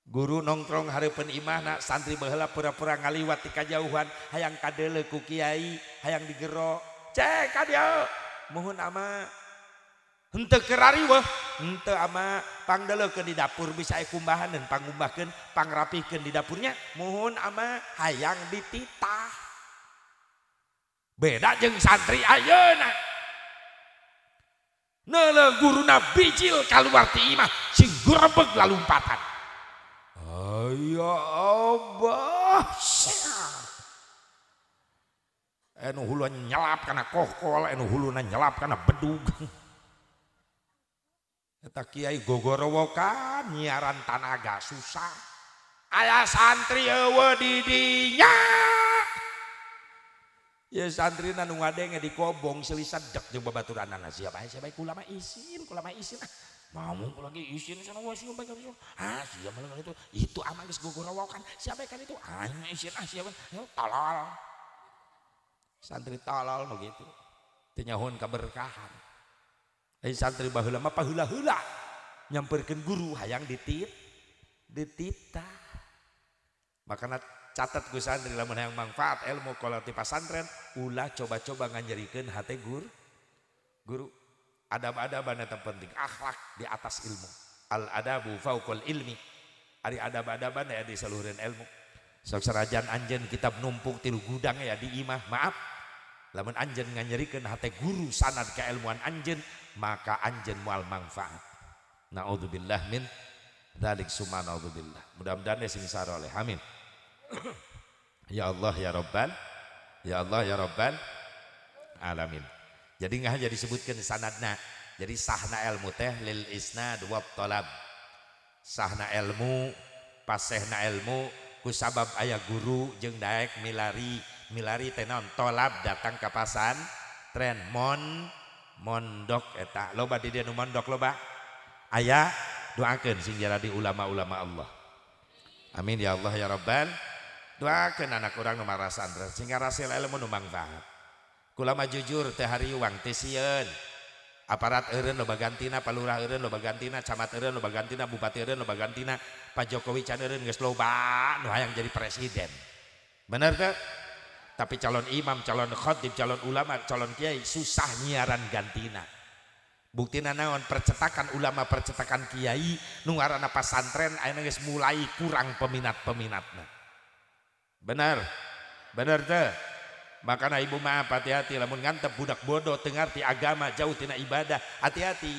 S1: Guru nongkrong hareupeun imahna, santri baheula pura-pura ngaliwat ti kajauhan hayang kadeuleu ku kiai, hayang digero. Cek ka dieu. Muhun ama. Henteu keur riweuh, henteu ama pangdeleukeun di dapur bisa aya kumbahaneun, pangumbahkeun, pangrapihkeun di dapurnya. Muhun ama hayang dititah. Beda jeung santri ayeuna. Neuleuh guruna bijil kaluar ti imah sing gurebeg lalumpatan. Ya Allah. Anu huluna nyelap kana kohkol, anu huluna nyelap kana bedug. Eta kiai gogorowokan nyiaran tanaga susah. Aya santri eueuh di dinya. Ya santri nu ngadenge di kobong seuli sedek jeung babaturanana siapa siapa kulama isin, kulama isin. Mau lagi isin sana we siapa kan itu. Ah siapa kan itu? Itu ama geus gogorowokan. Siapa kan itu? Ah isin ah siapa? Tolol. Santri tolol nu kitu. Teu nyahoan kaberkahan. Santri baheula mah paheula-heula nyamperkeun guru hayang dititah. Makana catat ku santri lamun hayang manfaat ilmu kolot ti pasantren ulah coba-coba nganyerikeun hate guru. Adab-adaban eta penting, akhlak di atas ilmu. Al adabu fauqal ilmi. Ari adab-adaban aya di saluhureun ilmu. Sok sarajan anjeun kitab numpuk tilu gudang ya di imah, maaf. Lamun anjeun nganyerikeun hate guru sanad keilmuan anjeun, maka anjeun moal manfaat. Naudzubillah min dzalik summa naudzubillah. Mudah-mudahan sing saroleh. Amin. Ya Allah ya Rabbal, ya Allah ya Rabbal alamin. Jadi nggak jadi disebutkan sanadna. Jadi sahna ilmu teh lil isnad wa talab. Sahna ilmu, pasehna ilmu kusabab aya guru jeung daek milari. Milari teh naon? Tolab datang ka pasantren mondok eta. Loba di dieu nu mondok loba. Aya doakeun sing jadi ulama-ulama Allah. Amin ya Allah ya Rabbal. Doakeun anak urang nu marasantren sing ngarasil ilmu nu mangfaat. Kula mah jujur teh hariwang teh sieun. Aparat eureun loba gantina, palurah eureun loba gantina, camat eureun loba gantina, bupati eureun loba gantina, Pak Jokowi can eureun geus loba nu hayang jadi presiden. Bener teh? Tapi calon imam, calon khatib, calon ulama, calon kiai susah nyiaran gantina. Buktina naon? Percetakan ulama, percetakan kiai nu ngaranna pasantren ayeuna geus mulai kurang peminat-peminatna. Bener? Bener teh? Makana ibu maaf hati-hati lamun ngantep budak bodoh teu ngarti agama jauh tina ibadah, hati-hati.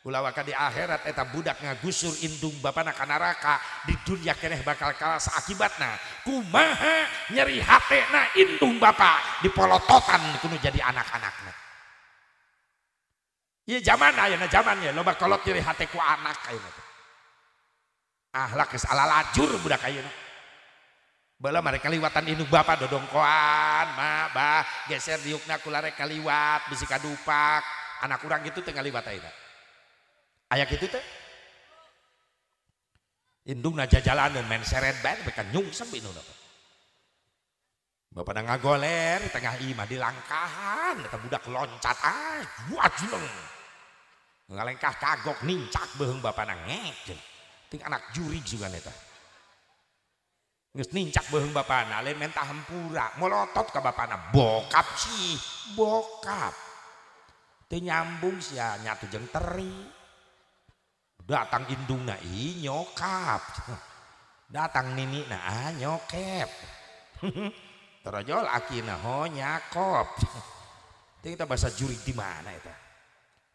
S1: Ulah waka di akhirat eta budak ngagusur indung bapana ka neraka, di dunia keneh bakal kalah akibatna. Kumaha nyeri hatena indung bapa dipolototan kudu jadi anak-anakna. Ieu zaman ayeuna zamannya loba kolot nyeri hate ku anak ayeuna teh. Ahlak geus alalajur budak ayeuna. Bala mereka liwatan indung bapa dodongkoan, ma, bah, geser diukna kulare kaliwat, bisi kadupak, anak urang gitu teu ngaliwat ayeuna. Aya kitu teh. Indungna jajalaneun main seret bae bekan nyungsep indungna. Bapana ngagoler di tengah imah di langkahan eta budak loncat ah, wajleng. Ngalengkah kagok nincak beuheung bapana ngek. Ting anak jurig sugan eta. Geus nincak beuheung bapana lain menta hampura molotot ka bapana bokap sih bokap teu nyambung sia nyatu jeung teri datang indungna ih nyokap datang ninina ah nyokep terojol akina ho nyakop teu kita bahasa jurig di mana eta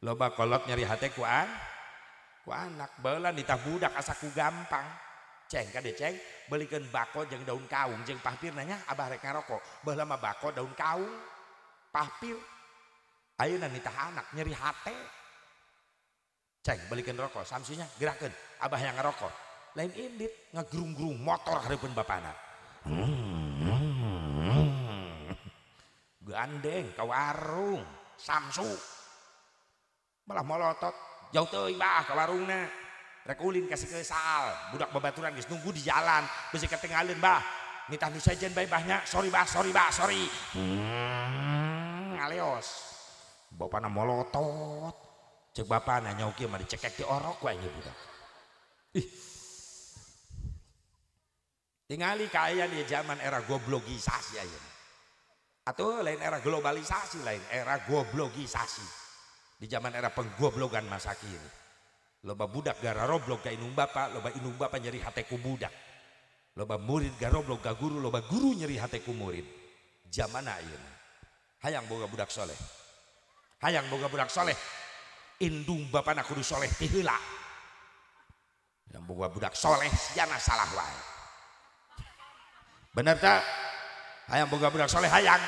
S1: loba kolot nyeri hate ku anak baheula ditah budak asa ku gampang. Ceng kade ceng belikeun bako jeung daun kaung jeung pahpir nanya abah rek ngarokok baheula mah bako daun kaung pahpir ayeuna nitah anak nyeri hate ceng belikeun rokok samsunya gerakeun abah yang ngarokok lain indit ngagrung-grung motor hareupeun bapana gandeng ka warung samsu malah molotot jauh teuing bah ka warungna rek ulin kasih kesal budak babaturan geus nunggu di jalan bisi ketinggalin bah Nitah nu sejen bae bahnya, sorry bah, sorry bah, sorry. Ngaleos. Bapana molotot. Cek bapana nyaho kieu mah dicekek ti orok ku aing budak. Ih. Tingali kaayaan di zaman era goblogisasi ayeuna. Atau lain era globalisasi, lain era goblogisasi. Di zaman era penggoblogan masa kini. Loba budak gararoblog ka indung bapa, loba indung bapa nyeri hate ku budak. Loba murid garoblog ka guru, loba guru nyeri hate ku murid. Zaman ayeuna. Hayang boga budak soleh. Hayang boga budak soleh. Indung bapana kudu soleh ti heula. Yang boga budak soleh siana salah wae. Bener tak? Hayang boga budak soleh hayang.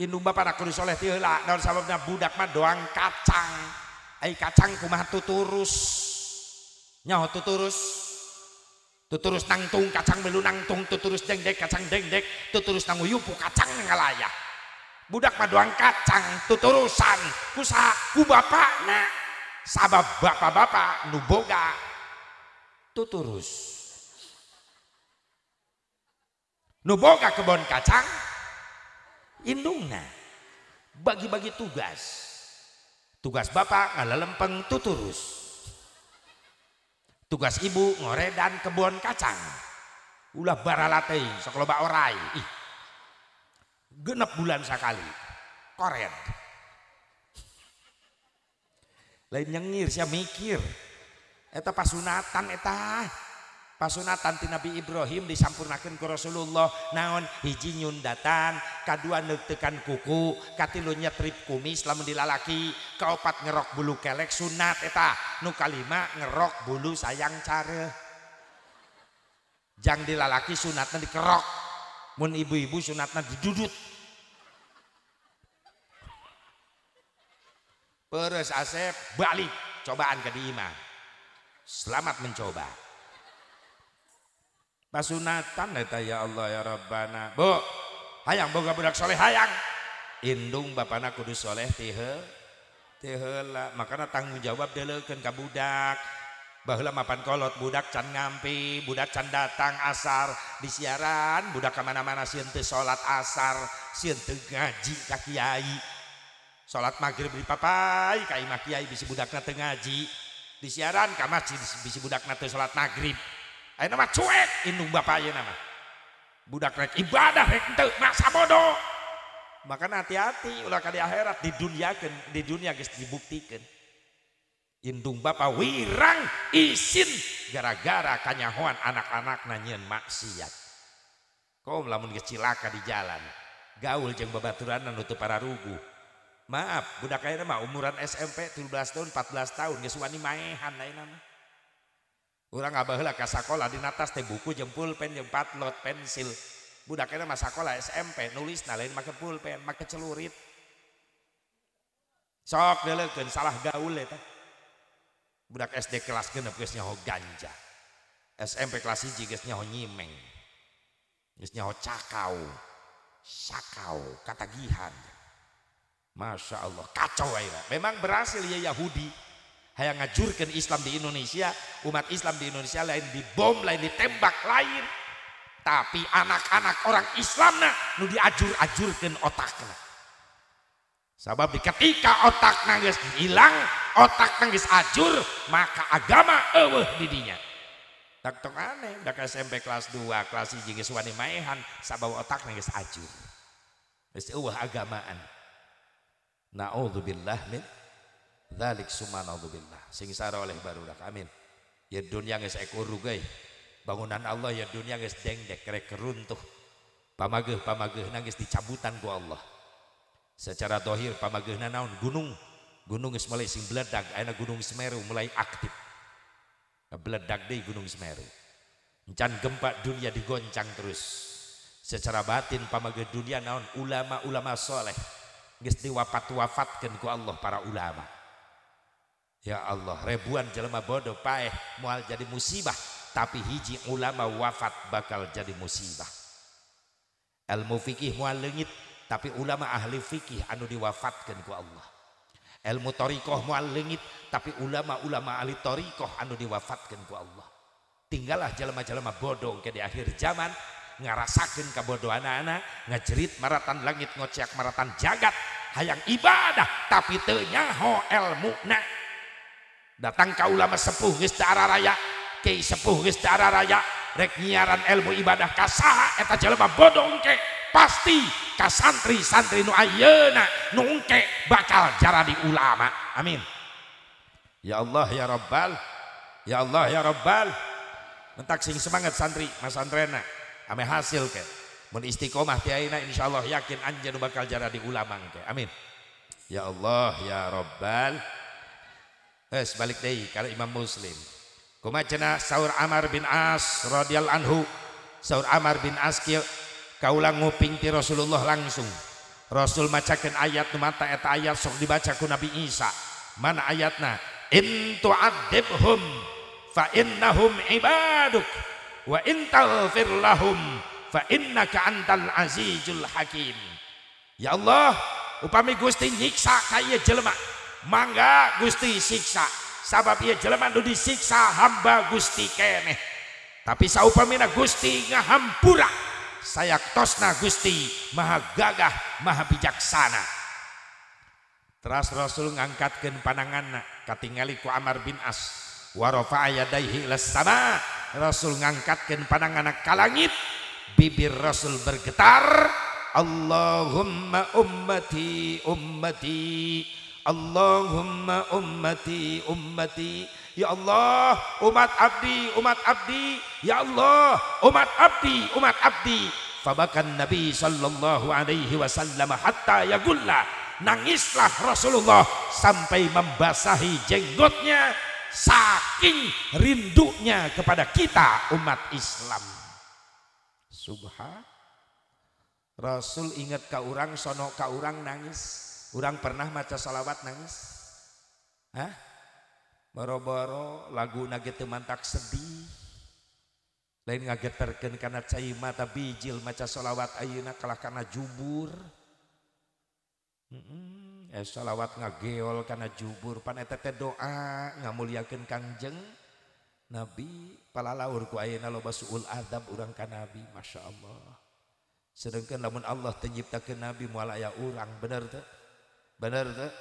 S1: Indung bapana kudu soleh ti heula. Naon sababna budak mah doang kacang. Ai kacang kumaha tuturus. Nyaho tuturus. Tuturus nangtung kacang melu nangtung, tuturus dengdek kacang dengdek, tuturus nanguyupu kacang ngalayah. Budak mah doang kacang tuturusan kusaha ku bapakna. Sabab bapak-bapak nu boga tuturus. Nu boga kebon kacang indungna. Bagi-bagi tugas. Tugas bapak ngalalempeng tuturus. Tugas ibu ngoredan kebon kacang. Ulah baralate sok loba orai. Ih. Genep bulan sakali. Kored. Lain nyengir sia mikir. Eta pasunatan eta. Pasunatan ti Nabi Ibrahim disampurnakeun ku Rasulullah. Naon hiji nyundatan, kadua neuktekan kuku, katilu nyetrip kumis lamun dilalaki, kaopat ngerok bulu kelek sunat eta, nu kalima ngerok bulu sayang care. Jang dilalaki sunatna dikerok, mun ibu-ibu sunatna didudut. Peres Asep balik cobaan ke di imah. Selamat mencoba. Pasunatan eta ya Allah ya Rabbana. Bu, hayang boga budak soleh hayang. Indung bapana kudu soleh ti heula. Makana tanggung jawab deuleukeun ka budak. Baheula mapan kolot budak can ngampi, budak can datang asar di siaran, budak ka mana-mana sieun teu salat asar, sieun teu ngaji ka kiai. Salat maghrib dipapai ka imah kiai bisi budakna teu ngaji. Di siaran ka masjid bisi budakna teu salat maghrib. Ayeuna mah cuek indung bapa ayeuna mah. Budak rek ibadah rek henteu masa bodoh. Makana hati-hati ulah ka di akhirat diduniakeun, di dunia geus dibuktikeun. Indung bapa wirang isin gara-gara kanyahoan anak-anakna nyieun maksiat. Kom lamun geus cilaka di jalan, gaul jeung babaturanna nu teu pararuguh. Maaf, budak ayeuna mah umuran SMP 13 tahun, 14 tahun geus wani maehan ayeuna mah. Urang baheula ka sakola dina tas teh buku jeung pulpen jeung patlot pensil. Budak ayeuna mah sakola SMP nulisna lain make pulpen, make celurit. Sok deuleukeun salah gaul eta. Budak SD kelas 6 geus nyaho ganja. SMP kelas 1 geus nyaho nyimeng. Geus nyaho cakau. Sakau, katagihan. Masya Allah, kacau ayeuna. Memang berhasil ya Yahudi. Hayang ngajurkeun Islam di Indonesia, umat Islam di Indonesia lain dibom, lain ditembak, lain. Tapi anak-anak orang Islamna nu diajur-ajurkeun otakna. Sabab di ketika otakna geus hilang, otakna geus ajur, maka agama eueuh di dinya. Tak tok aneh, udah ke SMP kelas 2, kelas 1 geus wani maehan, sabab otakna geus ajur. Geus eueuh agamaan. Na'udzubillah min dzalik summa na'udzubillah. Sing saroleh barudak amin. Ya dunia geus ekurug euy. Bangunan Allah ya dunia geus dengdek rek runtuh. Pamageuh-pamageuhna geus dicabutan ku Allah. Secara dohir pamageuhna naon? Gunung. Gunung geus mulai sing bledag, ayeuna Gunung Semeru mulai aktif. Bledag deui Gunung Semeru. Encan gempa dunia digoncang terus. Secara batin pamageuh dunia naon? Ulama-ulama soleh. Geus diwafat-wafatkeun ku Allah para ulama. Ya Allah, ribuan jelema bodoh paeh moal jadi musibah, tapi hiji ulama wafat bakal jadi musibah. Ilmu fikih moal leungit, tapi ulama ahli fikih anu diwafatkeun ku Allah. Ilmu thariqah moal leungit, tapi ulama-ulama ahli thariqah anu diwafatkeun ku Allah. Tinggallah jelema-jelema bodoh ke di akhir zaman ngarasakeun kabodohanana, ngajerit maratan langit ngoceak maratan jagat, hayang ibadah tapi teu nyaho elmuna. Datang ka ulama sepuh geus teu araraya, kiai sepuh geus teu araraya, rek nyiaran ilmu ibadah ka saha eta jelema bodoh engke, pasti ka santri-santri nu ayeuna nu engke bakal jaradi ulama. Amin. Ya Allah ya Rabbal, ya Allah ya Rabbal. Mentak sing semangat santri masantrena ame hasil ke. Mun istiqomah ti ayeuna insyaallah yakin anjeun bakal jaradi ulama engke. Amin. Ya Allah ya Rabbal. Es balik deui ka Imam Muslim. Kumaha cenah saur Amr bin As radhiyallahu anhu. Saur Amr bin As kieu kaula nguping ti Rasulullah langsung. Rasul macakeun ayat nu mata eta ayat sok dibaca ku Nabi Isa. Mana ayatna? In tu'adzibhum fa innahum ibaduk wa in taghfir lahum fa innaka antal azizul hakim. Ya Allah, upami Gusti nyiksa ka ieu jelema, mangga Gusti siksa, sabab ieu jelema nu disiksa hamba Gusti keneh. Tapi saupamina Gusti ngahampura, sayaktosna Gusti maha gagah maha bijaksana. Teras Rasul ngangkatkeun pananganna katingali ku Amr bin As. Wa rafa'a yadayhi ilas sama. Rasul ngangkatkeun pananganna ka langit, bibir Rasul bergetar, Allahumma ummati ummati, Allahumma ummati ummati. Ya Allah, umat abdi, umat abdi. Ya Allah, umat abdi, umat abdi. Fabakan Nabi sallallahu alaihi wasallam hatta yagulla. Nangislah Rasulullah sampai membasahi jenggotnya saking rindunya kepada kita umat Islam. Subhan. Rasul ingat ka urang, sono ka urang nangis. Urang pernah maca salawat nangis? Hah? Boro-boro lagu nage teu mantak sedih. Lain ngageterkeun kana cai mata bijil maca salawat ayeuna kalah kana jubur. Salawat ngageol kana jubur pan eta teh doa ngamuliakeun Kangjeng Nabi. Palalaur ku ayeuna loba suul adab urang ka Nabi, Masya Allah. Sedangkan lamun Allah teu nyiptakeun Nabi moal aya urang, bener teu? Bener teu?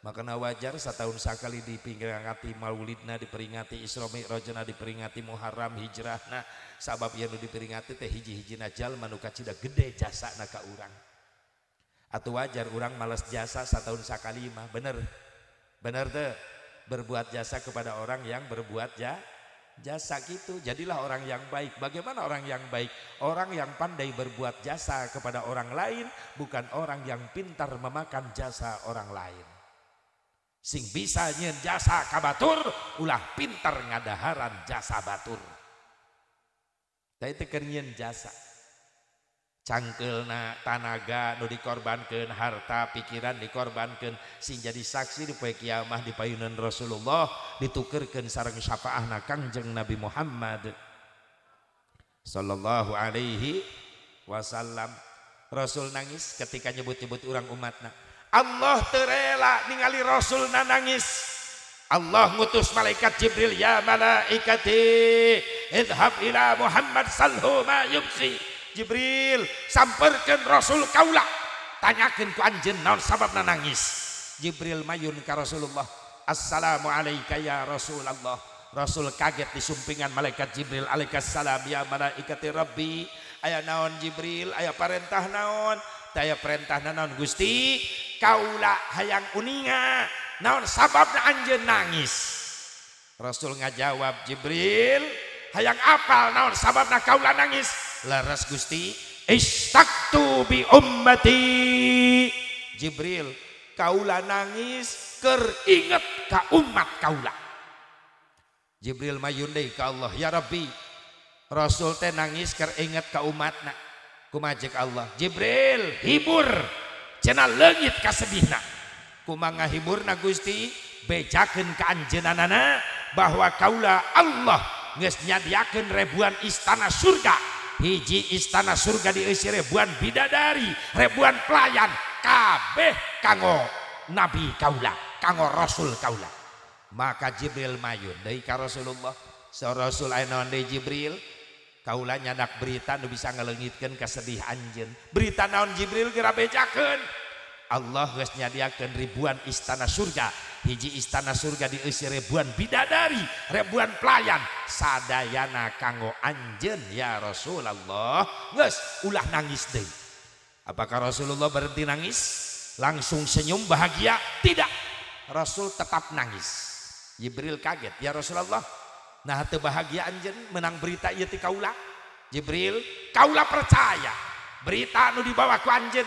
S1: Makana wajar satahun sakali diperingati maulidna, diperingati Isra Mi'rajna, diperingati Muharram hijrahna, sabab ieu nu diperingati teh hiji-hijina jalma nu kacida gede jasana ka urang. Atau wajar urang malas jasa satahun sakali mah, bener? Bener teu? Berbuat jasa kepada orang yang berbuat jasa gitu. Jadilah orang yang baik. Bagaimana orang yang baik? Orang yang pandai berbuat jasa kepada orang lain, bukan orang yang pintar memakan jasa orang lain. Sing bisa nyeun jasa ka batur, ulah pintar ngadaharan jasa batur. Tah teu keur nyeun jasa. Cangkeulna tanaga nu dikorbankeun, harta pikiran dikorbankeun, sing jadi saksi di poe kiamah di payunan Rasulullah, ditukerkeun sareng syafaahna Kangjeng Nabi Muhammad sallallahu alaihi wasallam. Rasul nangis ketika nyebut-nyebut urang umatna. Allah teu rela ningali Rasulna nangis. Allah ngutus malaikat Jibril, ya malaikati idhab ila Muhammad salhu ma yubki. Jibril samperkeun Rasul kaula, tanyakeun ku anjeun naon sababna nangis. Jibril mayun ka Rasulullah, assalamu alayka ya Rasulullah. Rasul kaget disumpingan malaikat Jibril, alaikassalam ya malaikati Rabbi. Aya naon Jibril, aya parentah naon? Teu aya perintah naon Gusti, kaula hayang uninga naon sababna anjeun nangis. Rasul ngajawab, Jibril hayang apal naon sababna kaula nangis? Laras Gusti, istaktu bi ummati. Jibril, kaula nangis keur inget ka umat kaula. Jibril mayun deui ka Allah, ya Rabbi, Rasul teh nangis keur inget ka umatna. Kumaha jeung Allah? Jibril, hibur cenah leungit kasedihna. Kumaha ngahiburna Gusti? Bejakeun ka anjeunanana bahwa kaula Allah geus nyadiakeun ribuan istana surga. Hiji istana surga diisi ribuan bidadari, ribuan pelayan, kabeh kanggo nabi kaula, kanggo rasul kaula. Maka Jibril mayun deui ka Rasulullah. Sa Rasul aya naon deui Jibril? Kaula nyadak berita nu bisa ngaleungitkeun kasedih anjeun. Berita naon Jibril geura bejakeun? Allah geus nyadiakeun ribuan istana surga. Hiji istana surga dieusi ribuan bidadari, ribuan pelayan, sadayana kanggo anjeun ya Rasulullah. Geus ulah nangis deui. Apakah Rasulullah berhenti nangis? Langsung senyum bahagia? Tidak. Rasul tetap nangis. Jibril kaget, ya Rasulullah, nah teu bahagia anjeun menang berita ieu ti kaula. Jibril, kaula percaya berita nu dibawa ku anjeun.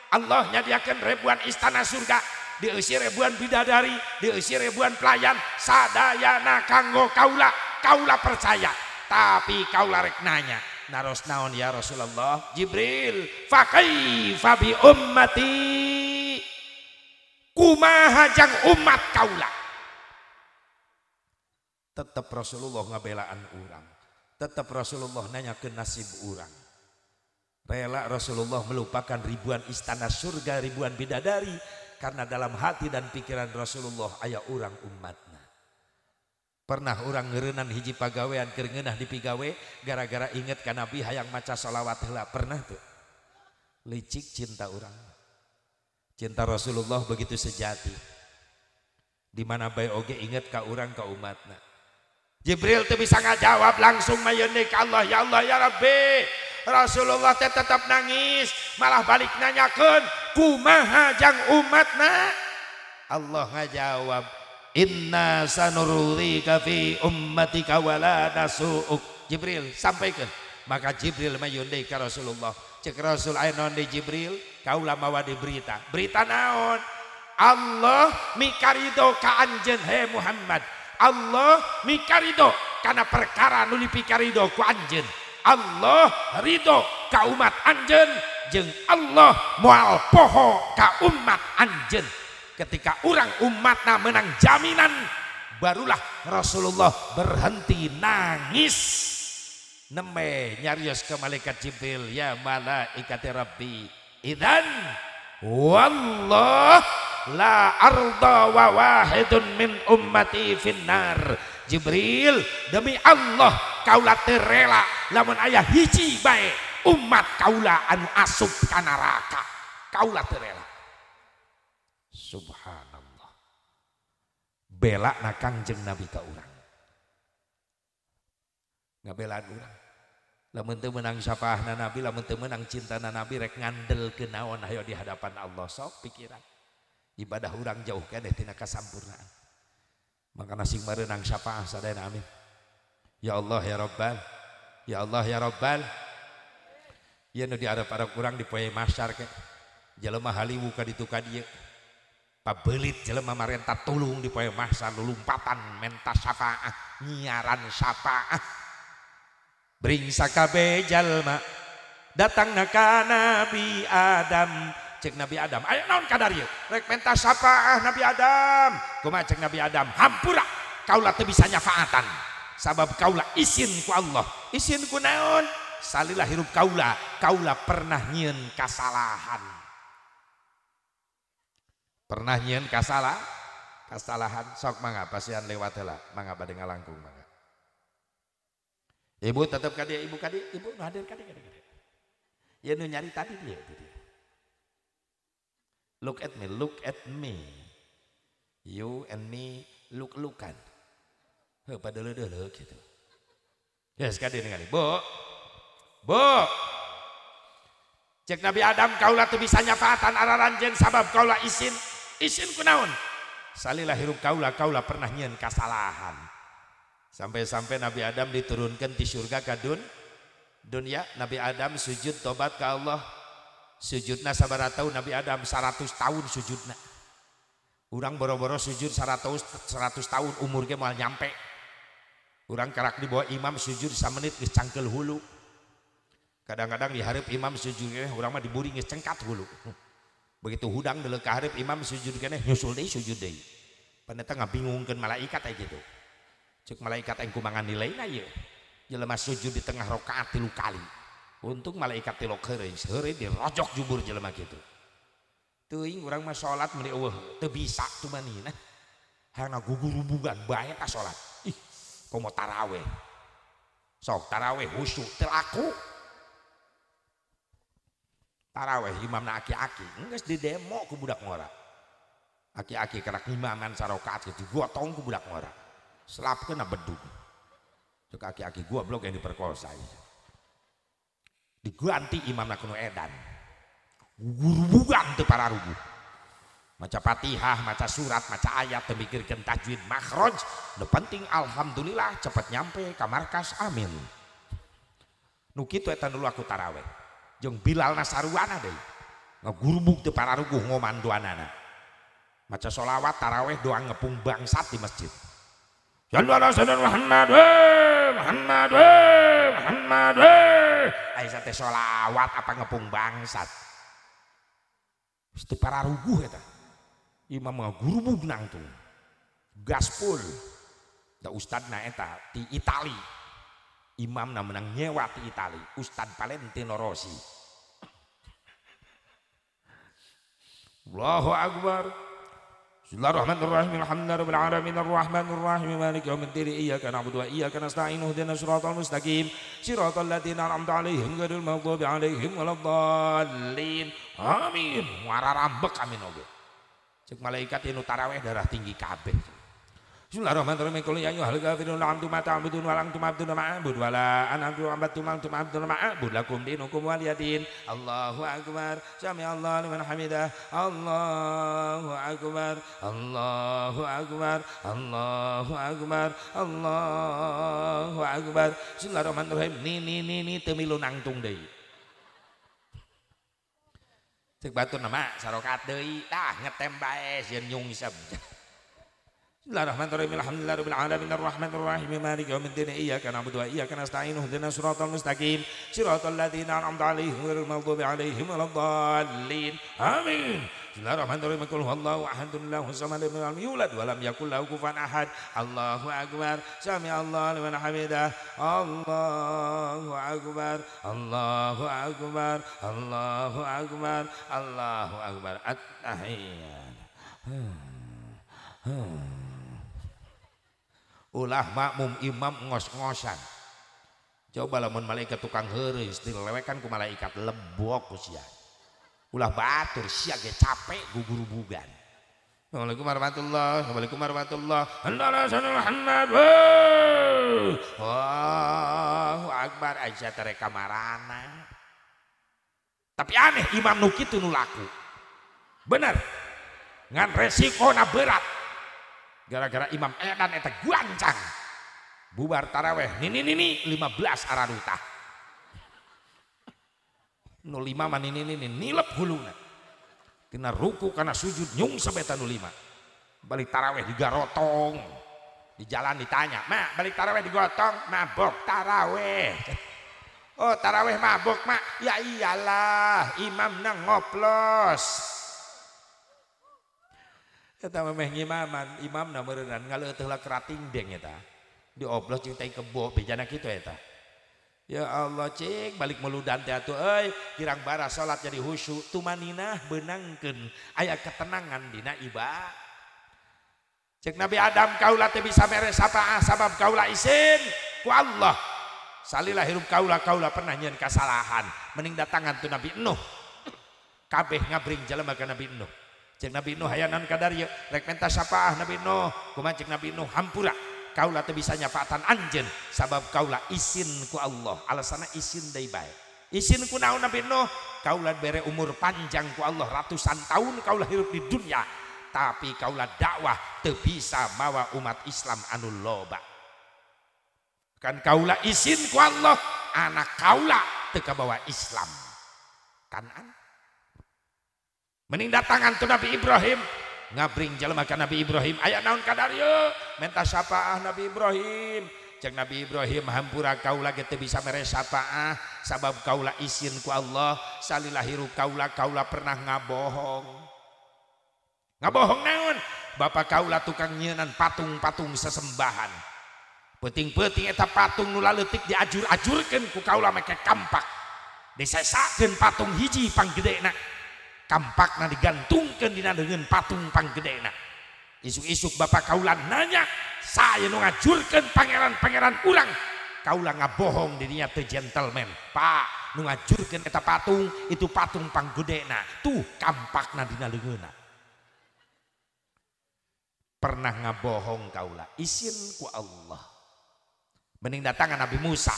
S1: Allah nyadiakeun ribuan istana surga, dieusi ribuan bidadari, dieusi ribuan pelayan, sadayana kanggo kaula. Kaula percaya, tapi kaula rek nanya, naros naon ya Rasulullah? Jibril, fa kaifa bi ummati? Kumaha jang umat kaula? Tetap Rasulullah ngabelaan urang, tetap Rasulullah nanya ke nasib urang. Rela Rasulullah melupakan ribuan istana surga, ribuan bidadari, karena dalam hati dan pikiran Rasulullah aya urang umatna. Pernah urang ngeureunnan hiji pagawean keur ngeunah dipigawe gara-gara inget ka Nabi hayang maca sholawat heula, pernah tuh? Licik cinta urang. Cinta Rasulullah begitu sejati. Di mana bae oge inget ka urang ka umatna. Jibril teu bisa ngajawab langsung mayeun ka Allah, ya Allah ya Rabbi. Rasulullah teh tetap nangis, malah balik nanyakeun, kumaha jang umatna? Allah ngajawab, inna sanurrika fi ummatika wala nasu'uk. Jibril sampaikan. Maka Jibril mayun deui ka Rasulullah. Cek Rasul aya naon deui Jibril? Kaula mawa di berita. Berita naon? Allah mikarido ka anjeun he Muhammad. Allah mikarido kana perkara nu dipikarido ku anjeun. Allah ridho ka umat anjeun jeung Allah moal poho ka umat anjeun. Ketika urang umatna menang jaminan, barulah Rasulullah berhenti nangis. Neme nyarios ke malaikat Jibril, ya malaikat Rabbi, idzan wallah la arda wa wahidun min ummati finnar. Jibril, demi Allah kaula teu rela lamun aya hiji bae umat kaula anu asup ka neraka. Kaula teu rela. Subhanallah. Bela na Kangjeng Nabi ka urang. Ngabelaan urang. Lamun teu meunang syafaahna Nabi, lamun teu meunang cintana Nabi, rek ngandelkeun naon hayo di hadapan Allah. Sok pikiran. Ibadah urang jauh keneh tina kasampurnaan. Maka sing merenang syafaah sadayana amin. Ya Allah ya Rabbal. Ya Allah ya Rabbal. Ieu nu diarep-arep urang di poe mahsyar ke. Jelema haliwu ka ditu ka dieu. Pabelit jelema marenta tulung di poe mahsyar lulumpatan menta syafaah, nyiaran syafaah. Bringsa kabeh jalma datangna ka Nabi Adam. Cek Nabi Adam, ayo naon kadar ieu? Rek menta syafaah Nabi Adam. Kumaha cek Nabi Adam? Hampura, kaula teu bisa nyafaatan. Sabab kaula isin ku Allah. Isin ku naon? Salilah hirup kaula, kaula pernah nyieun kasalahan. Pernah nyieun kasalahan. Sok mangga pasian lewat heula, mangga bade ngalangkung mangga. Ibu tetep ka dieu, ibu ka dieu, ibu nu hadir ka dieu ka dieu. Ieu nu nyari tadi dieu. Look at me, look at me. You and me look-lookan. Heuh padeuleuh-deuleuh gitu. Ya sekali ningali. Bu. Bu. Cek Nabi Adam kaula teu bisa nyafaatan araranjeun sabab kaula isin. Isin kunaon? Salilah hirup kaula, kaula pernah nyieun kasalahan. Sampai-sampai Nabi Adam diturunkan di surga ka dunia. Nabi Adam sujud tobat ke Allah. Sujudna sabaraha tahun Nabi Adam? 100 tahun sujudna. Urang boro-boro sujud 100 tahun umur ge moal nyampe. Urang karak dibawa imam sujud samenit geus cangkeul hulu. Kadang-kadang dihareup imam sujud keneh urang mah diburi geus cengkat hulu. Begitu hudang deuleu ka hareup imam sujud keneh nyusul deui sujud deui. Pan eta ngabingungkeun malaikat aya kitu. Cek malaikat aing kumaha nilaina ieu. Jelema sujud di tengah rakaat 3 kali. Untung malaikat tilok heureuy, heureuy dirojok jubur jelema kitu. Teuing urang mah salat meuni eueuh teu bisa tumanina. Hayangna gugurubugan bae ka salat. Ih, komo taraweh. Sok tarawih khusyuk teu laku. Tarawih imamna aki-aki geus di demo ku budak ngora. Aki-aki kerak imaman sarokaat digotong ku budak ngora. Selapkeun bedug. Cek aki-aki goblok yang diperkosa. Diganti imamna kuno edan. Gurubugan teu pararuguh. Maca Fatihah, maca surat, maca ayat, teu mikirkeun tajwid makhraj. Nu penting alhamdulillah cepet nyampe ka markas, amin. Nu kitu eta nu laku tarawih. Jeung Bilal nasaruana deui. Ngagurubug teu pararuguh ngomandoanana. Maca sholawat tarawih doa ngepung bangsat di masjid. Sallu ala sayyidina Muhammad, Muhammad, Muhammad. Aisyah teh sholawat apa ngepung bangsat. Teu pararuguh eta. Imam ngagurubug nangtung. Gaspol. Da ustadna eta ti Itali. Imamna menang nyewa ti Itali, Ustad Valentino Rossi. Allahu akbar. Bismillahirrahmanirrahim. Alhamdulillahirabbil alamin arrahmanir rahim maliki yaumiddin iyyaka na'budu wa iyyaka nasta'in ihdinas siratal mustaqim siratal ladzina an'amta 'alaihim ghairil maghdubi 'alaihim waladdallin. Amin. Wararambek amin oge. Cek malaikat anu tarawih darah tinggi kabeh. Bismillahirrahmanirrahim. Qul ya ayyuhal kafirun la antum ta'budun wa la antum 'abdun ma a'bud wa la ana 'abdun ma antum 'abdun ma a'bud lakum dinukum waliyadin. Allahu akbar. Sami Allahu liman hamidah. Allahu akbar. Allahu akbar. Allahu akbar. Allahu akbar. Bismillahirrahmanirrahim. Ni ni ni ni teu milu nangtung deui. Cek batur nama sarokat deui tah ngetem bae sieun nyungsep. Bismillahirrahmanirrahim. Alhamdulillahirabbil alamin arrahmanir rahim maliki yaumiddin iyyaka na'budu wa iyyaka nasta'in ihdinas siratal mustaqim siratal ladzina an'amta 'alaihim ghairil maghdubi 'alaihim waladdallin. Amin. Bismillahirrahmanirrahim. Qul huwallahu ahad Allahu samad lam yulad wa lam yakul lahu kufuwan ahad. Allahu akbar. Sami Allahu liman hamidah. Allahu akbar. Allahu akbar. Allahu akbar. Allahu akbar. At-tahiyyat. Ulah makmum imam ngos-ngosan. Coba lamun malaikat tukang heureuy dilewekan ku malaikat lebok ku sia. Ulah batur sia ge capek gugurubugan. Assalamualaikum warahmatullahi wabarakatuh. Warahmatullahi Muhammad. Allahu akbar. Aisyah tere kamarana. Tapi aneh imam nu kitu nu laku. Bener. Ngan resikona berat. Gara-gara imam edan eta guancang. Bubar taraweh nini nini 15 araruta. Nu 5 mah nini nini nilep huluna. Tina ruku kana sujud nyungsep eta nu 5. Balik taraweh digarotong. Di jalan ditanya, "Ma, balik taraweh digotong, mabok taraweh." Oh, taraweh mabok, Mak. Ya iyalah, imamna ngoplos. Eta mah meh ngimaman, imamna meureunnan ngaleuteut heula kerating deng eta. Dioplos jeung tai kebo bejana kitu eta. Ya Allah cik balik meludan teh atuh euy, kirang bara salat jadi khusyuk tumaninah beunangkeun aya ketenangan dina ibadah. Cek Nabi Adam kaula teh bisa mere sapaah sabab kaula isin ku Allah. Salilah hirup kaula kaula pernah nyieun kasalahan, mending datangan tu Nabi Nuh. Kabeh ngabring jelema ka Nabi Nuh. Cek Nabi Nuh aya naon kadar ieu rek menta syafaah Nabi Nuh kumaha cek Nabi Nuh hampura kaula teu bisa nyafaatan anjeun sabab kaula isin ku Allah alasanna isin deui bae isin ku naon Nabi Nuh kaula bere umur panjang ku Allah ratusan tahun kaula hirup di dunia tapi kaula dakwah teu bisa mawa umat Islam anu loba kan kaula isin ku Allah anak kaula teu kabawa Islam kanan. Mending datangan tu Nabi Ibrahim ngabring jelema ka Nabi Ibrahim aya naon kadar ieu menta syafaah Nabi Ibrahim. Cek Nabi Ibrahim hampura kaula ge teu bisa mere syafaah sabab kaula isin ku Allah salilah hirup kaula kaula pernah ngabohong. Ngabohong naon? Bapak kaula tukang nyieunnan patung-patung sesembahan. Peuting-peuting eta patung nu laleutik diajur-ajurkeun ku kaula make kampak. Disesakeun patung hiji panggedena. Kampakna digantungkeun dina deungeun patung panggedena. Isuk-isuk bapak kaula nanya, saya nu ngajurkeun pangeran-pangeran urang. Kaula ngabohong dirinya teu gentleman. Pak, nu ngajurkeun eta patung, itu patung panggedena. Tuh kampakna dina leungeunna. Pernah ngabohong kaula, isin ku Allah. Mending datangan Nabi Musa,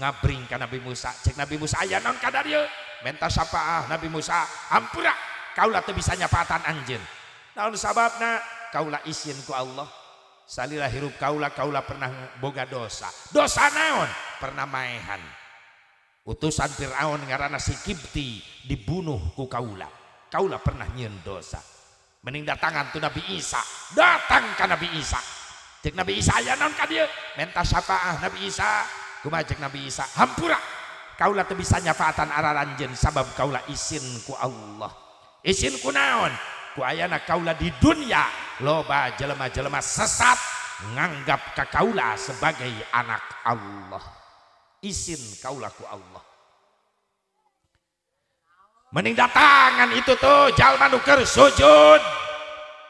S1: ngabring ka Nabi Musa. Cek Nabi Musa aya naon ka dieu? Menta syafaah Nabi Musa, hampura kaula teu bisa nyafaatan anjeun. Naon sababna? Kaula isin ku Allah. Salila hirup kaula, kaula pernah boga dosa. Dosa naon? Pernah maehan. Utusan Fir'aun ngaranna si Kibti dibunuh ku kaula. Kaula pernah nyieun dosa. Mending datangan tu Nabi Isa. Datang ka Nabi Isa. Cek Nabi Isa aya naon ka dieu? Menta syafaah Nabi Isa. Kumaha cek Nabi Isa? Hampura. Kaula teu bisa nyafaatan araranjeun sabab kaula isin ku Allah. Isin ku naon? Ku ayana kaula di dunia loba jelema-jelema sesat nganggap ka kaula sebagai anak Allah. Isin kaula ku Allah. Mending datangan itu tuh jalma nu keur sujud.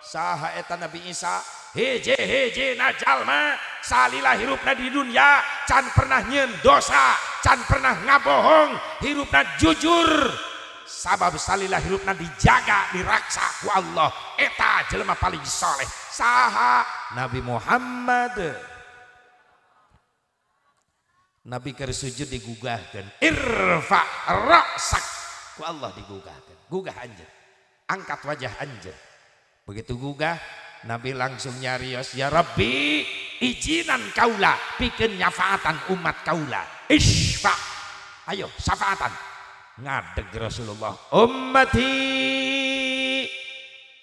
S1: Saha eta Nabi Isa? Hiji-hiji na jalma salila hirupna di dunia can pernah nyieun dosa, can pernah ngabohong, hirupna jujur. Sabab salila hirupna dijaga, diraksa ku Allah. Eta jelema paling soleh. Saha? Nabi Muhammad. Nabi keur sujud digugahkeun. Irfa ra'sak. Ku Allah digugahkeun. Gugah anjeun. Angkat wajah anjeun. Begitu gugah, Nabi langsung nyarios, ya Rabbi, izinan kaula pikeun nyafaatan umat kaula. Isfa. Ayo syafaatan. Ngadeg Rasulullah, ummati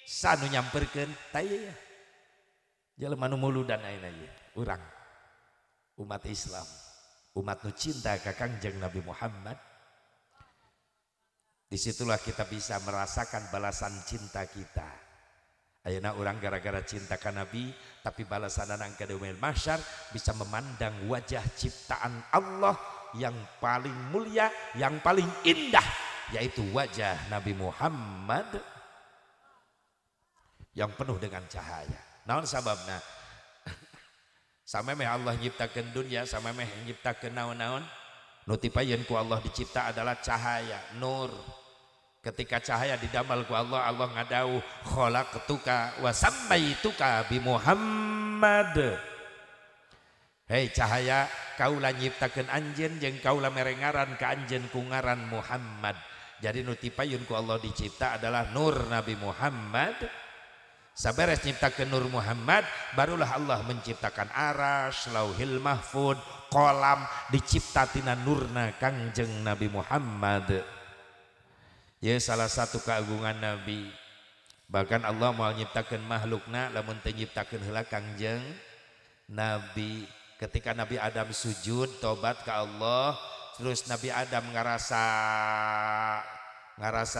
S1: sanu nyamperkeun tah ieu jelema nu muludan ayeuna ieu urang umat Islam, umat nu cinta ka Kangjeng Nabi Muhammad. Disitulah kita bisa merasakan balasan cinta kita. Ayeuna urang gara-gara cinta ka Nabi, tapi balasan ka yaumil mahsyar bisa memandang wajah ciptaan Allah yang paling mulia, yang paling indah, yaitu wajah Nabi Muhammad yang penuh dengan cahaya. Naon sababna? Samemeh Allah nyiptakeun dunia, samemeh nyiptakeun naon-naon, nu tipayeun ku Allah dicipta adalah cahaya, nur. Ketika cahaya didamal ku Allah, Allah ngadauh khalaqtuka wa sammaituka bi Muhammad. Hei cahaya, kaula nyiptakeun anjeun jeung kaula mere ngaran ka anjeun ku ngaran Muhammad. Jadi nu tipayun ku Allah dicipta adalah nur Nabi Muhammad. Saberes nyiptakeun nur Muhammad, barulah Allah menciptakan aras, lauhil mahfud, kolam dicipta tina nurna Kangjeng Nabi Muhammad. Ya salah satu keagungan Nabi. Bahkan Allah mau nyiptakeun makhlukna lamun teu nyiptakeun heula Kangjeng Nabi. Ketika Nabi Adam sujud tobat ke Allah, terus Nabi Adam ngerasa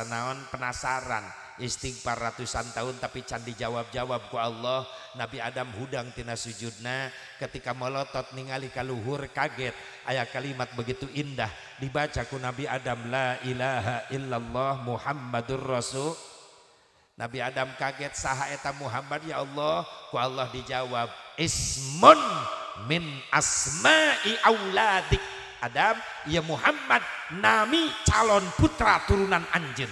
S1: naon, penasaran, istighfar ratusan tahun tapi can dijawab-jawab ku Allah. Nabi Adam hudang tina sujudna, ketika melotot ningali kaluhur kaget, aya kalimat begitu indah dibaca ku Nabi Adam, la ilaha illallah Muhammadur Rasul. Nabi Adam kaget, saha eta Muhammad ya Allah? Ku Allah dijawab, ismun min asma'i auladik. Adam, ya Muhammad nami calon putra turunan anjeun.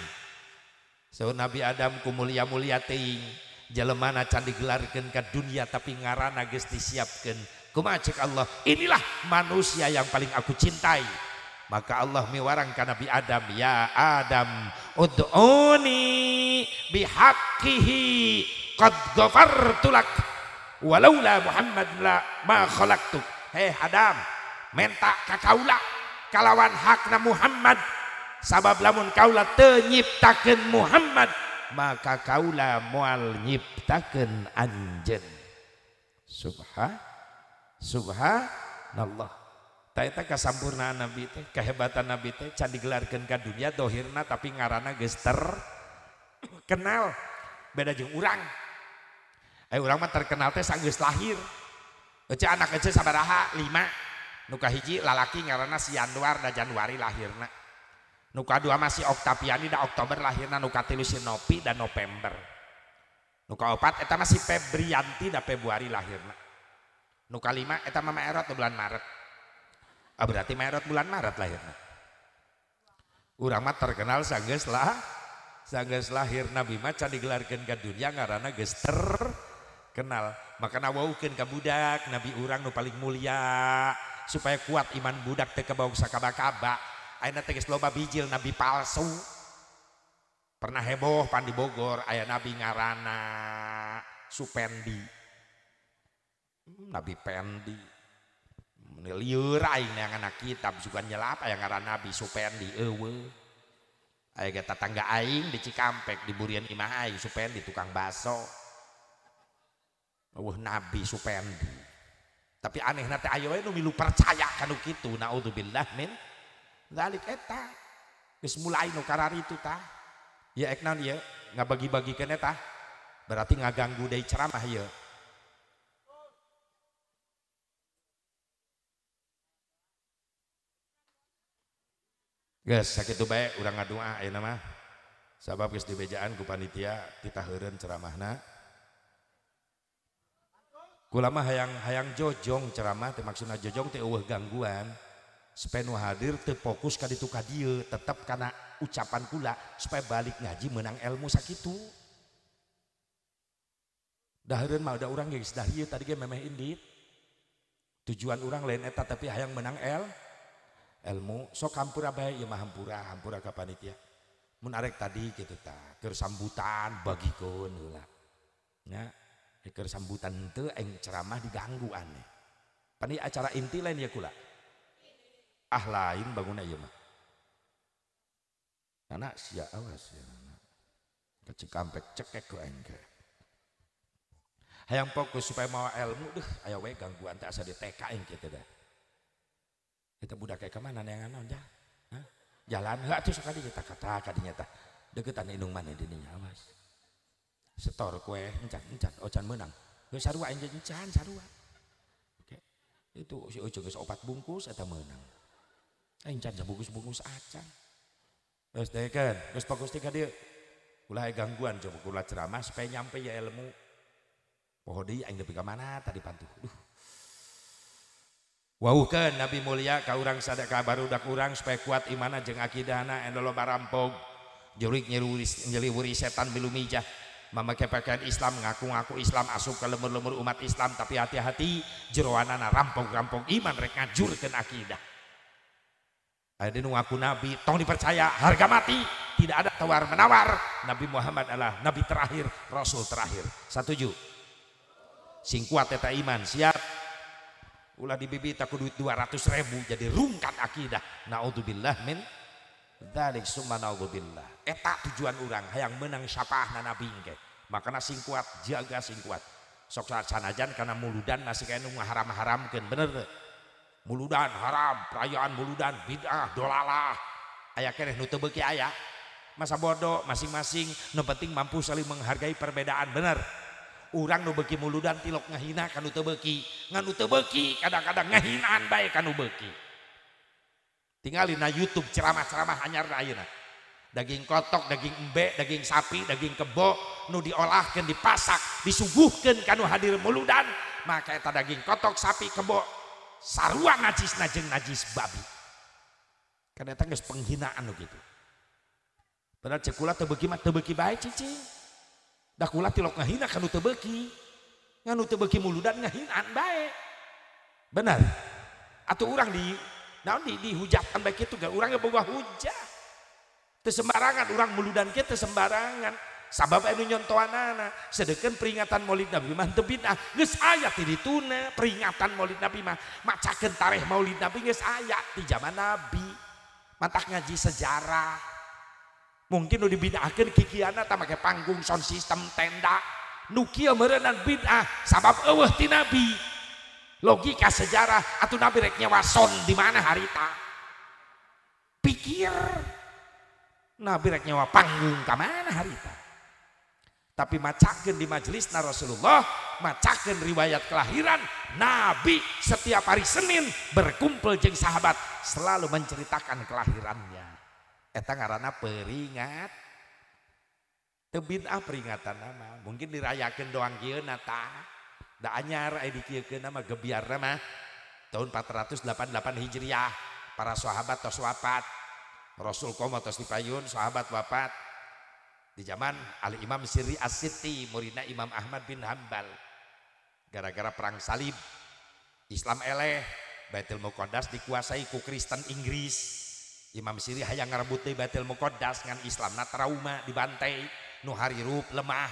S1: So Nabi Adam ku mulia-mulia teuing, jelemana can digelarkeun ka dunia tapi ngaranna geus disiapkeun. Kumaha cek Allah? Inilah manusia yang paling aku cintai. Maka Allah miwarang ka Nabi Adam, ya Adam ud'uni bihaqqihi qad ghafartu lak walaula Muhammad la ma khalaqtu. Hei Adam, menta ka kaula kalawan hakna Muhammad, sabab lamun kaula teu nyiptakeun Muhammad maka kaula moal nyiptakeun anjeun. Subhanallah. Ta eta kasampurnaan Nabi teh, kehebatan Nabi teh can digelarkeun ka dunia dohirna tapi ngaranna geus terkenal. Beda jeung urang. Urang mah terkenal teh sanggeus lahir. Ece anak ece sabaraha? 5. Nu kahiji lalaki ngaranna si Januar da Januari lahirna. Nu kadua masih Oktaviani da Oktober lahirna, nu katilu si Nopi da November. Nu kaopat eta masih Febrianti da Februari lahirna. Nu kalima eta Mama Erot da bulan Maret. Ah, berarti Maret bulan Maret lahirna. Urang mah terkenal sanggeus lah. Sanggeus lahir Nabi mah can digelarkeun ka dunya ngaranna geus terkenal. Makana waukeun ka budak Nabi urang nu paling mulia supaya kuat iman budak teu kabawa sakaba-kaba. Ayeuna teh geus loba bijil nabi palsu. Pernah heboh pan di Bogor aya nabi ngaranna Supendi. Nabi Pendi. Lieur aing neangan kitab sugan nyelap aya ngaran Nabi Supendi eueuh. Aya ge tatangga aing di Cikampek di burian imah aing Supendi tukang baso. Eueuh Nabi Supendi. Tapi anehna teh aya we nu milu percaya kanu kitu naudzubillah min dzalik eta. Geus mulai nu kararitu tah. Ya ek naon ieu ngabagi-bagikeun eta. Berarti ngaganggu deui ceramah ieu. Geus sakitu bae urang ngadua ayeuna mah. Sabab geus dibejaan ku panitia titah heureun ceramahna. Kula mah hayang jojong ceramah teh maksudna jojong teh eueuh gangguan. Supaya nu hadir teu fokus ka ditu ka dieu, tetep kana ucapan kula supaya balik ngaji menang ilmu sakitu. Daheureun mah udah urang geus dah ieu tadi ge memeh indit. Tujuan urang lain eta tapi hayang menang ilmu sok hampura bae ieu mah hampura ka panitia. Mun arek tadi kitu tah keur sambutan bagikeun heula. Nya keur sambutan teu aing ceramah diganggu aneh. Pan acara inti lain ya kula. Ah lain bangunna ieu mah. Anak sia awas ya anak. Ke Cikampek cekek ku aing ge. Hayang fokus supaya mawa ilmu deuh aya we gangguan teh asa di TK aing kitu dah. Eta budak kayak kemana neangan naon jah? Hah? Jalan heuh atuh sakali tah kata kadinya tah. Deukeutan indung maneh dininya awas. Setor kue encan ocan meunang. Geus sarua aing encan sarua. Oke. Itu si Ucu geus 4 bungkus eta meunang. Aing can sabungkus-bungkus acan. Geus dekeun, geus fokus ti ka dieu. Ulah gangguan coba kula ceramah supaya nyampe ya ilmu. Poho deui aing nepi ka mana tadi pantuh. Duh. Wauhkeun Nabi mulia ka urang sadaka barudak urang supaya kuat imana jeung akidahna anu loba rampog. Jurik nyeliwuri setan milu mijah. Memakai pakaian Islam, ngaku-ngaku Islam, asup ke lemur-lemur umat Islam, tapi hati-hati jeroanana rampog-rampog iman rek ngajurkeun akidah. Ada nu ngaku nabi, tong dipercaya, harga mati, tidak ada tawar menawar. Nabi Muhammad adalah nabi terakhir, rasul terakhir. Satuju. Sing kuat eta iman, siap. Ulah dibibit aku duit 200.000 jadi rungkat akidah. Naudzubillah min dzalik summa naudzubillah. Eta tujuan urang hayang menang syafaahna nabi engke. Makana sing kuat, jaga sing kuat. Sok sanajan kana muludan masih kaya nu ngaharam-haramkeun, bener teu? Muludan haram, perayaan muludan bid'ah, dolalah. Aya keneh nu teu beuki aya. Masa bodoh masing-masing nu penting mampu saling menghargai perbedaan, bener. Urang nu beuki muludan tilok ngahina ka nu teu beuki, ngan nu teu beuki kadang-kadang ngahinaan bae ka nu beuki. Tingali na YouTube ceramah-ceramah anyar ayeuna. Daging kotok, daging embe, daging sapi, daging kebo nu diolahkeun, dipasak, disuguhkeun ka nu hadir muludan, maka eta daging kotok, sapi, kebo sarua najisna jeung najis babi. Kan eta geus penghinaan nu kitu. Padahal ceuk kula teu beuki mah teu beuki bae cicing. Da kula tilok ngahina ka nu teu beuki. Ngan nu teu beuki muludan ngahinaan bae. Benar. Atuh urang di naon dihujatkan bae kitu ge urang ge boga hujah. Teu sembarangan urang muludan kieu teu sembarangan. Sabab anu nyontoanana sedeukeun peringatan Maulid Nabi mah teu bid'ah. Geus aya ti dituna peringatan Maulid Nabi mah macakeun tarikh Maulid Nabi geus aya ti zaman Nabi. Matak ngaji sejarah. Mungkin nu dibid'ahkeun kikiana tah make panggung sound system tenda. Nu kieu meureunnan bid'ah sabab eueuh ti Nabi. Logika sejarah atuh Nabi rek nyewa sound di mana harita? Pikir. Nabi rek nyewa panggung ka mana harita? Tapi macakeun di majelisna Rasulullah, macakeun riwayat kelahiran Nabi setiap hari Senin berkumpul jeung sahabat selalu menceritakan kelahirannya. Eta ngaranna peringat. Teu bid'ah peringatan mah, mungkin dirayakeun doang kieu na tah. Da anyar aya dikieukeun mah gebiarna mah. Tahun 488 Hijriah, para sahabat tos wafat. Rasul komo tos dipayun, sahabat wafat. Di zaman Al Imam Sirri As-Siti, muridna Imam Ahmad bin Hambal. Gara-gara perang salib, Islam eleh, Baitul Muqaddas dikuasai ku Kristen Inggris. Imam Sirri hayang ngarebut deui Baitul Muqaddas ngan Islamna trauma dibantai, nu harirup lemah.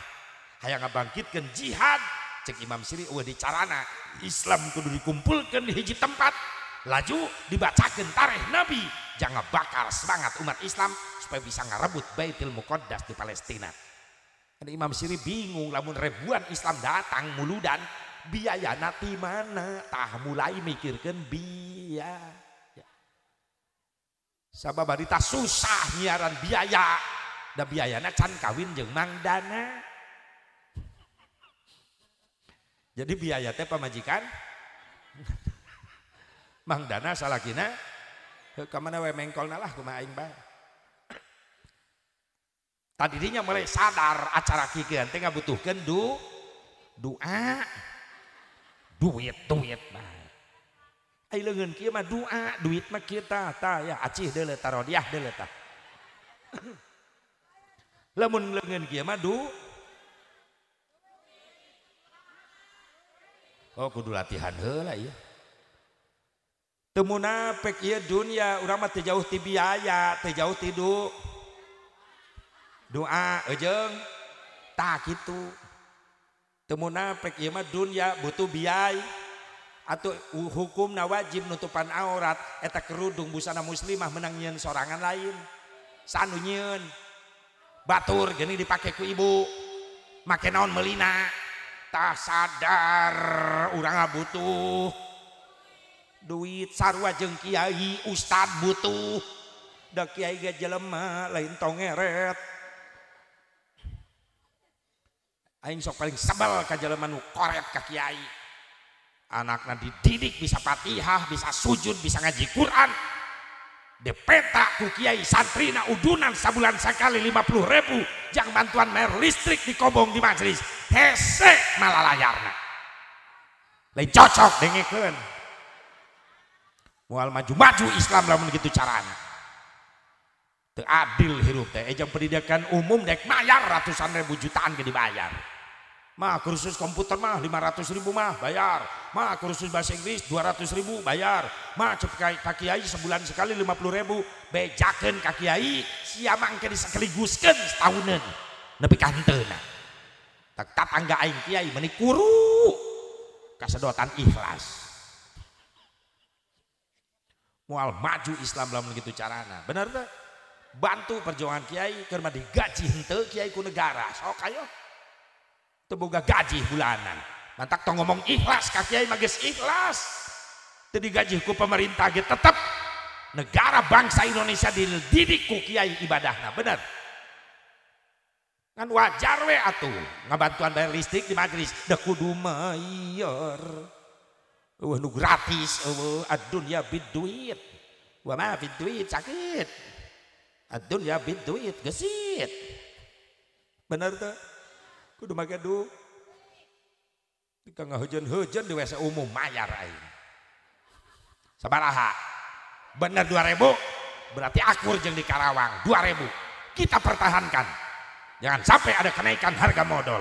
S1: Hayang ngabangkitkeun jihad, cek Imam Sirri eueuh dicarana Islam kudu dikumpulkeun di hiji tempat, laju dibacakeun tarikh Nabi, jangan bakar semangat umat Islam supaya bisa ngarebut Baitul Muqaddas di Palestina. Dan Imam Sirri bingung lamun ribuan Islam datang muludan, biayana ti mana? Tah mulai mikirkeun biaya. Sabab barita susah nyiaran biaya, da biayana can kawin jeung Mang Dana. Jadi biaya teh pamajikan Mang Dana salakina ka mana we mengkolna lah kumaha aing bae. Tadinya mulai sadar acara kieu teh ngabutuhkeun doa, duit mah. Ai leungeun kieu mah doa, duit mah kieu tah tah ya acih deuleu tarodiah deuleu tah. Lamun leungeun kieu mah oh kudu latihan heula ieu. Teu munafik ieu dunya urang mah teu jauh ti biaya, teu jauh ti doa eujeung tah kitu. Teu munafik ieu mah dunya butuh biaya atau hukumna wajib nutupan aurat eta kerudung busana muslimah menang nyieun sorangan lain. Sanu nyieun batur geuning dipake ku ibu make naon meulina. Tah sadar urang butuh duit sarua jeung kiai ustad butuh da kiai ge jelema lain tongeret. Aing sok paling sebel ka jelema nu koret ka kiai. Anakna dididik bisa Fatihah, bisa sujud, bisa ngaji Quran. Dipeta ku kiai santrina udunan sabulan sakali 50.000 jang bantuan bayar listrik dikobong di majelis. Hese malalayarna. Lain cocok dengekeun. Moal maju-maju Islam lamun kitu carana. Teu adil hirup teh. Ejang pendidikan umum dek mayar ratusan ribu jutaan ge dibayar. Mah kursus komputer mah 500.000 mah bayar. Mah kursus bahasa Inggris 200.000 bayar. Mah cek ka kiai sebulan sekali 50.000 bejakeun ka kiai sia mangke disekeliguskeun setauneun nepi ka henteuna. Tak tatangga aing kiai meuni kuru kasedotan ikhlas. Moal maju Islam lamun kitu carana. Bener teu? Bantu perjuangan kiai keur mah digaji henteu kiai ku negara. Sok ayo. Teu boga gaji bulanan. Mantak tong ngomong ikhlas ka kiai mah geus ikhlas. Teu digaji ku pemerintah ge tetep negara bangsa Indonesia dididik ku kiai ibadahna, bener. Kan wajar we atuh ngabantuan bayar listrik di majelis da kudu mayar. Eueuh nu gratis eueuh ad-dunya bid-duit. Wa ma fid-duit sakit. Ad-dunya bid-duit gesit. Bener teu? Kudu make du. Dika ngahujan-hujan di WC umum mayar aing. Sabaraha? Bener 2.000? Berarti akur jeung di Karawang 2.000. Kita pertahankan. Jangan sampai ada kenaikan harga modal.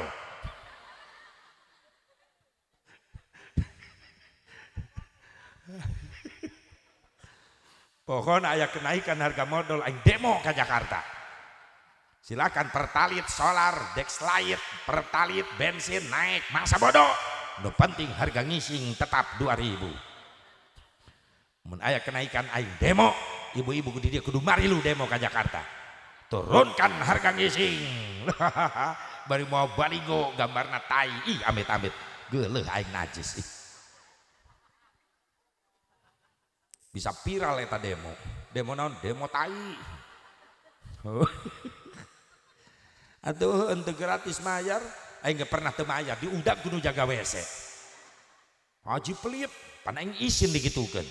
S1: Pokoknya aya kenaikan harga modal aing demo ke Jakarta. Silakan pertalit solar, dexlite, pertalit bensin naik, masa bodoh. Nu penting harga ngising tetap 2.000. Mun aya kenaikan aing demo, ibu-ibu di dieu kudu marilu demo ke Jakarta. Turunkan harga ngising. Bari mau baligo gambarna tai, ih amit-amit geuleuh aing najis ih. Bisa viral eta demo. Demo naon? Demo tai. Atuh henteu gratis mayar, aing ge pernah teu mayar, diundang kudu jaga WC. Haji pelit, pan aing isin digitukeun.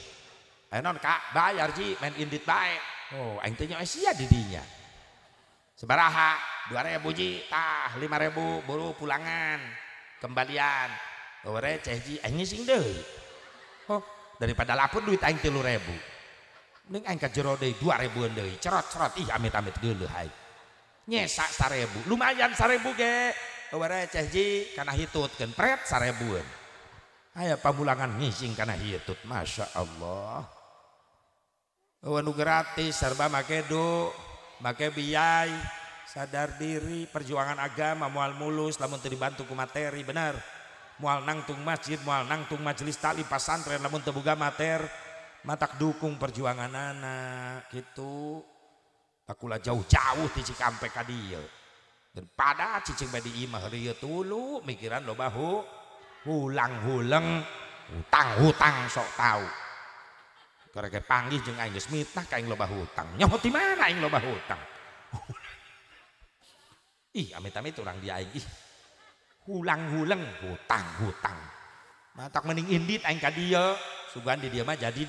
S1: Ayo naon Kak, bayar ji, main indit bae. Oh, aing teh nya sia di dinya. Sabaraha? 2.000 ji, tah 5.000 buru pulangan, kembalian. Oh receh ji, aing ngising deui. Oh, Daripada lapor duit aing 3.000. Mending aing ka jero deui 2.000-an deui. Cerot-cerot ih amit-amit geuleuh aing. Nyesak 1.000. Lumayan 1.000 ge. Eueuh receh ji kana hitutkeun pret 1.000-an. Aya pamulangan ngising kana hitut, Masya Allah. Eueuh nu gratis serba make du, make biay. Sadar diri perjuangan agama moal mulus lamun teu dibantu ku materi bener. Moal nangtung masjid, moal nangtung majelis taklim pasantren lamun teu boga materi, matak dukung perjuangan anak gitu. Takula jauh-jauh ti Cikampek ka dieu. Dan pada cicing bae di imah rieu tulu mikiran loba hulang-huleng, hutang-hutang sok tau. Karek panggih jeung aing geus mitah ka aing loba hutang. Nyaho ti mana aing loba hutang? Ih amit-amit orang dia aing ih. Hulang-huleng, hutang-hutang. Matak mending indit aing ka dieu. Sugan di dieu mah jadi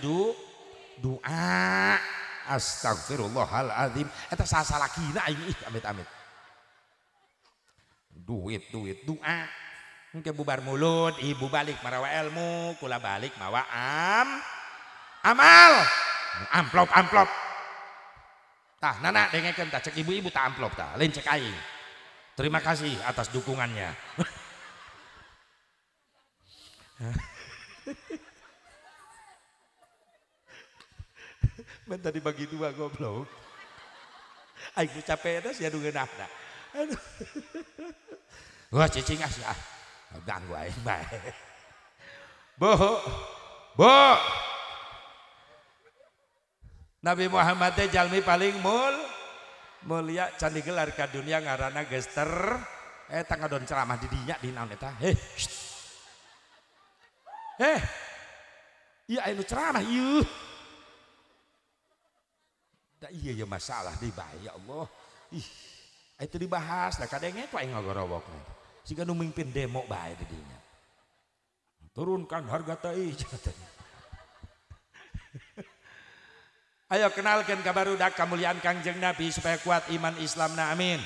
S1: doa. Astagfirullahaladzim. Eta sasalakina aing ih amit-amit. Duit duit doa. Engke bubar mulut, ibu balik marawa ilmu, kula balik mawa amal. Amplop amplop. Tah nana dengekeun tah cek ibu-ibu tah amplop tah, lain cek aing. Terima kasih atas dukungannya. Minta dibagi dua goblok. Aing capek eta sia nu ngeunahna. Aduh. Wah cicing ah sia. Ganggu aing bae. Bu. Bu. Nabi Muhammad teh jalmi paling mulia can digelar ka dunia ngaranna geus ter eta ngadon ceramah di dinya di naon eta. Heh. Heh. Ieu aya nu ceramah ieu. Da ieu ya masalah deui bae ya Allah. Ih, itu dibahas da kadenge ku aing ngagorowok. Siga nu mimpin demo bae di dinya. Turunkan harga tai. Ayo kenalkan ka barudak kamuliaan Kangjeng Nabi supaya kuat iman Islamna amin.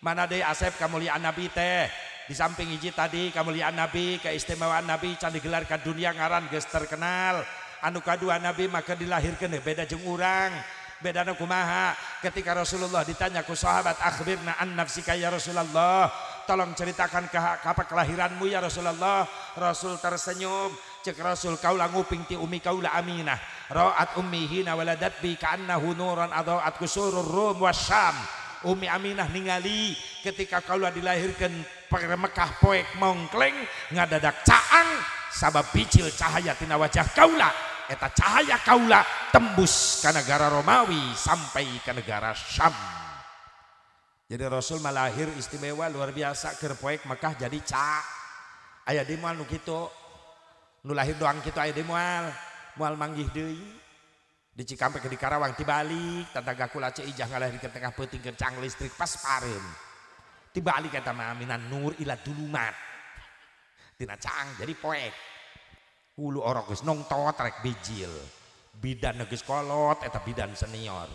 S1: Mana deui asep kamuliaan Nabi teh? Di samping hiji tadi kamuliaan Nabi, keistimewaan Nabi can digelar ka dunia ngaran geus terkenal. Anu kadua Nabi maka dilahirkeun beda jeung urang. Bedana kumaha? Ketika Rasulullah ditanya ku sahabat, akhbirna an nafsika ya Rasulullah, tolong ceritakan ke apa kelahiranmu ya Rasulullah. Rasul tersenyum. Cek Rasul, kaula nguping ti umi kaula Aminah, ra'at ummi hina waladat bi ka'annahu nuran adaat kusurur rum wasyam. Umi Aminah ningali ketika kaula dilahirkan Mekah poek mongkleng ngadadak caang sabab bicil cahaya tina wajah kaula. Eta cahaya kaula tembus ke negara Romawi sampai ke negara Syam. Jadi Rasul malahir istimewa luar biasa keur poek Mekah jadi ca. Aya di moal nu kitu. Nu lahir doang kitu aya di moal. Moal manggih deui. Di Cikampek di Karawang tibalik tataga kula Ceu Ijah ngalahirkeun tengah peuting keur cang listrik pas pareum. Tibalik eta mah minan nur ila dulumat. Tina cang jadi poek. Hulu orok geus nongtot rek bijil. Bidan geus kolot eta bidan senior.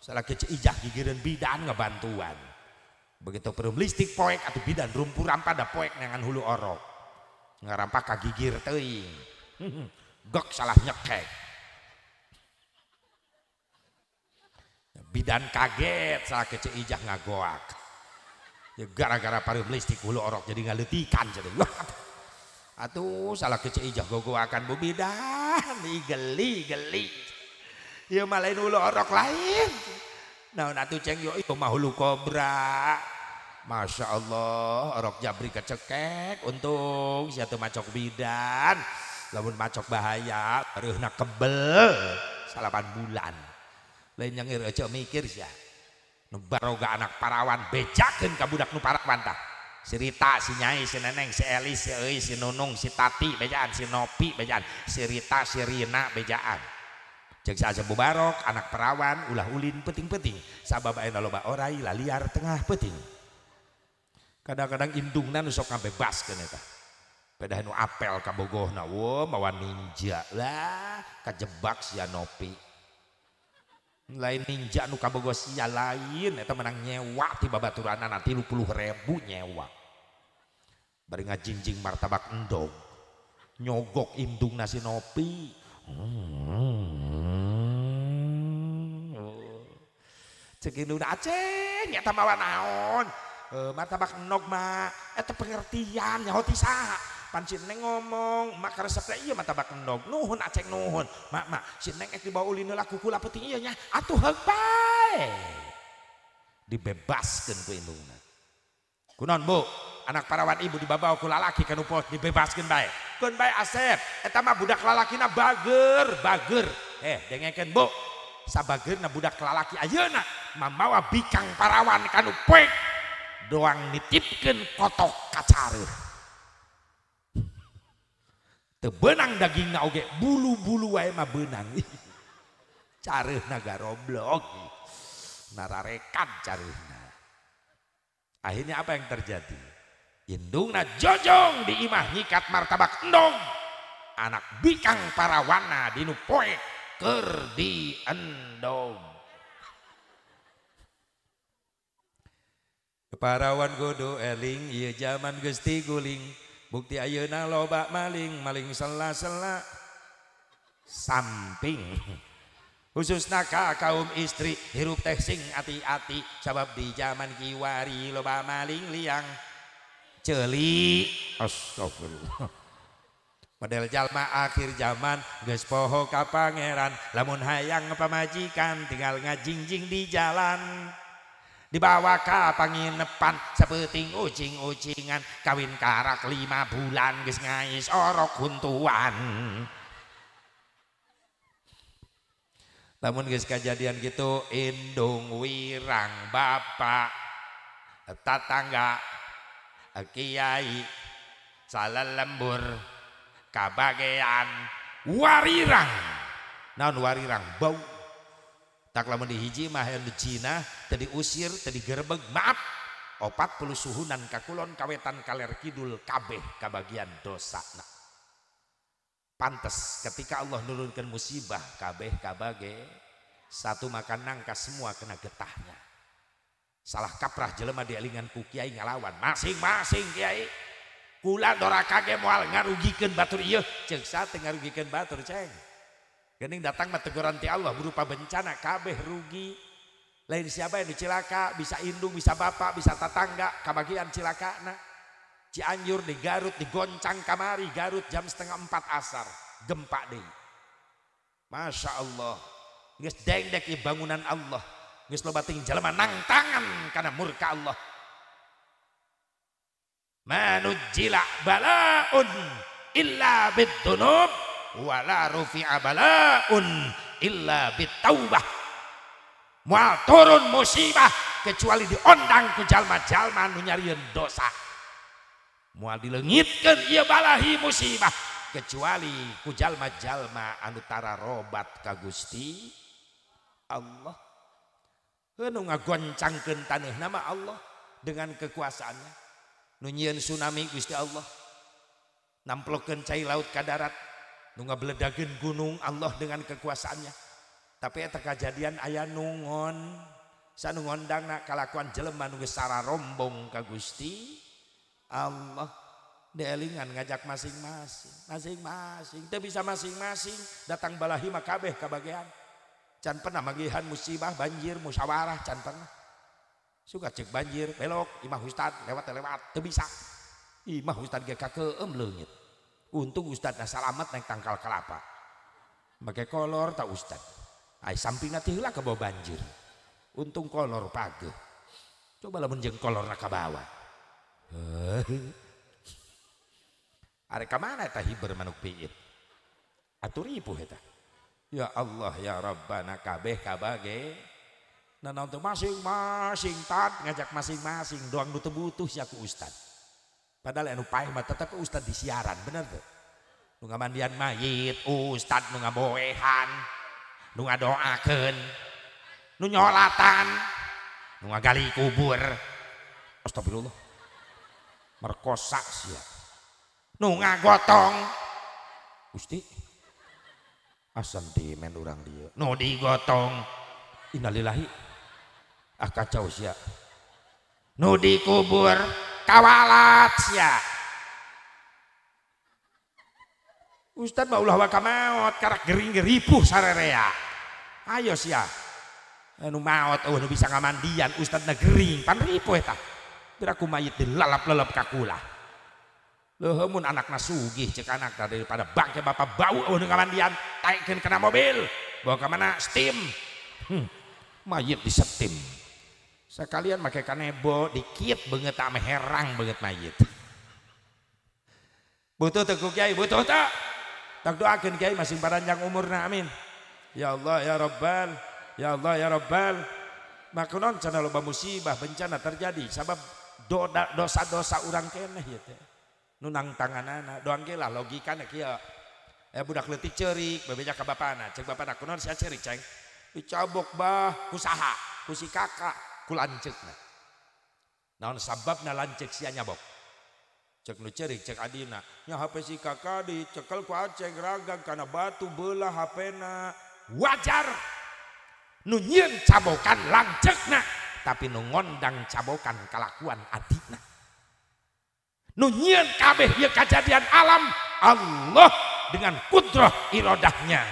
S1: Salah Ceu Ijah gigireun bidan ngebantuan. Begitu perum listrik poek atau bidan rumpuran pada poek nengan hulu orok. Ngarampak kagigir teuing. Gok salah nyekek. Bidan kaget salah Ceu Ijah ngagoak. Ya gara-gara parum listrik hulu orok jadi ngaleutikan jadi. Atuh salah Ceu Ijah gogoakan bu bidan geli geli. Ieu mah lain hulu orok lain. Naon atuh ceng yo ieu mah hulu kobra. Masya Allah orok jabri kecekek untung sia teu macok bidan. Lamun macok bahaya reuhna kebel 8 bulan. Lain nyengir ece mikir sia. Nu baroga anak parawan bejakeun ka budak nu parawan tah. Si Rita, si Nyai, si Neneng, si Elis, si Euy, si Nunung, si Tati bejaan, si Nopi bejaan, si Rita, si Rina bejaan. Jeung saja bubarok anak perawan ulah ulin peuting-peuting sabab ayeuna loba orai laliar tengah peuting. Kadang-kadang indungna nu sok ngabebaskeun eta. Pedah nu apel ka bogohna, wo mawa ninja lah kajebak sia Nopi. Lain ninja nu kabogoh sia lain eta menang nyewa ti babaturanana 30.000 nyewa. Bari ngajingjing martabak endog. Nyogok indungna si Nopi. Cek indungna Aceng eta mawa naon? Martabak endog mah eta pengertian nyaho ti saha? Pan si Neng ngomong, mak resep teh ieu martabak endog. Nuhun Aceng nuhun. Mak mak si Neng ek dibawa ulin heula ku kula peuting ieu nya. Atuh heug bae. Dibebaskeun ku indungna. Kunaon Bu? Anak parawan ibu dibawa ku lalaki kanu pos dibebaskeun bae. Keun bae Asep, eta mah budak lalakina bager, bager. Dengekeun Bu. Sabageurna budak lalaki ayeuna mamawa bikang parawan kanu poek doang nitipkeun kotok kacareuh. Teu beunang dagingna oge bulu-bulu wae mah beunang. Careuhna garoblok. Nararekan careuhna. Akhirnya apa yang terjadi? Indungna jojong di imah nyikat martabak endog. Anak bikang parawana dinu poek keur di endog. Parawan kudu eling ieu jaman geus tiguling. Bukti ayeuna loba maling, maling sela-sela samping. Khususna ka kaum istri hirup teh sing ati-ati sabab di jaman kiwari loba maling liang ceuli. Astagfirullah. Model jalma akhir zaman geus poho ka pangeran, lamun hayang pamajikan tinggal ngajingjing di jalan. Dibawa ka panginepan sapeuting ucing-ucingan, kawin karak 5 bulan geus ngais orok huntuan. Lamun geus kajadian gitu indung wirang bapak tatangga kiai salalembur kabagean warirang. Naon warirang? Bau. Tak lamun dihiji mah anu Cina teu diusir teu digerebeg maaf 40 suhunan kakulon kawetan kaler kidul kabeh kabagian dosana. Pantes ketika Allah nurunkan musibah kabeh kabage satu makan nangka semua kena getahnya. Salah kaprah jelema dielingan ku kiai ngalawan masing-masing kiai. Kula doraka ge moal ngarugikeun batur ieu ceuk sa teu ngarugikeun batur ceng. Geuning datang mah teguran ti Allah berupa bencana kabeh rugi. Lain siapa yang dicilaka bisa indung bisa bapak bisa tatangga kabagian cilakana. Cianjur di Garut digoncang kamari Garut jam 3:30 asar gempa deui. Masya Allah geus dengdek ieu bangunan Allah geus loba ting jelema nangtangan kana murka Allah. Manujila balaun illa bidunub wala rufi'a balaun illa bitaubah. Moal turun musibah kecuali diondang ku jalma-jalma nu nyarieun dosa. Moal dileungitkeun ieu balahi musibah kecuali ku jalma-jalma anu tara robat ka Gusti Allah. Heuh ngagoncangkeun taneuhna mah Allah dengan kekuasaannya. Nu nyieun tsunami Gusti Allah. Namplokeun cai laut ka darat. Nu ngabeledageun gunung Allah dengan kekuasaannya. Tapi eta kajadian aya nu ngon sanu ngondangna kalakuan jelema nu geus sararombong ka Gusti Allah. Dielingan ngajak masing-masing, masing-masing teu bisa masing-masing datang balahi mah kabeh kabagean. Can pernah magihan musibah banjir musyawarah can pernah. Suka cek banjir belok imah ustad lewat-lewat teu bisa. Imah ustad ge kakeum leungit. Untung ustad na salamet naik tangkal kelapa. Make kolor tak ustad. Ai sampingna teh heula kabawa banjir. Untung kolor pageuh. Coba lamun jeung kolorna kabawa. Arek ka mana eta hiber manuk piit? Atuh ripuh eta. Ya Allah ya Rabbana kabeh kabage. Nanaon teh masing-masing tad ngajak masing-masing doang nu teu butuh sia ku ustad. Padahal anu paeh mah tetep ustad di siaran bener teu? Nu ngamandian mayit ustad, nu ngaboehan, nu ngadoakeun, nu nyolatan, nu ngagali kubur. Astagfirullah. Merkosa sia. Nu ngagotong. Gusti. Asentimen urang dieu. Nu digotong. Innalillahi. Ah kacau sia. Nu dikubur kawalat sia. Ustad mah ulah waka maot karak gering ripuh sarerea. Ayo sia. Anu maot eueuh nu bisa ngamandian ustadna gering pan ripuh eta. Piraku mayit dilalap-lalap ka kula. Leuh mun anakna sugih cek anakna daripada bangke bapak bau eueuh nu ngamandian taekkeun kana mobil. Bawa ka mana steam. Mayit disetim. Sekalian make kanebo dikit beungeut ame herang beungeut mayit. Butuh teu ku kiai, butuh teu? Tak doakeun kiai masing paranjang umurna amin. Ya Allah ya Rabbal, ya Allah ya Rabbal. Maka non cenah loba musibah bencana terjadi sabab dosa-dosa urang keneh ieu teh. Nu nangtanganana doang ge lah logikana kieu. Budak leutik ceurik bebeja ka bapana, cek bapana kunaon sia ceurik ceng. Dicabok bah ku saha? Ku si kakak, ku lanceukna. Naon sababna lanceuk sia nyabok? Cek nu ceurik cek adina nya HP si kakak dicekel ku aceng ragang kana batu beulah HP-na. Wajar nu nyieun cabokan lanceukna tapi nu ngondang cabokan kalakuan adina. Nu nyieun kabeh ieu kajadian alam Allah dengan kudrah iradahnya,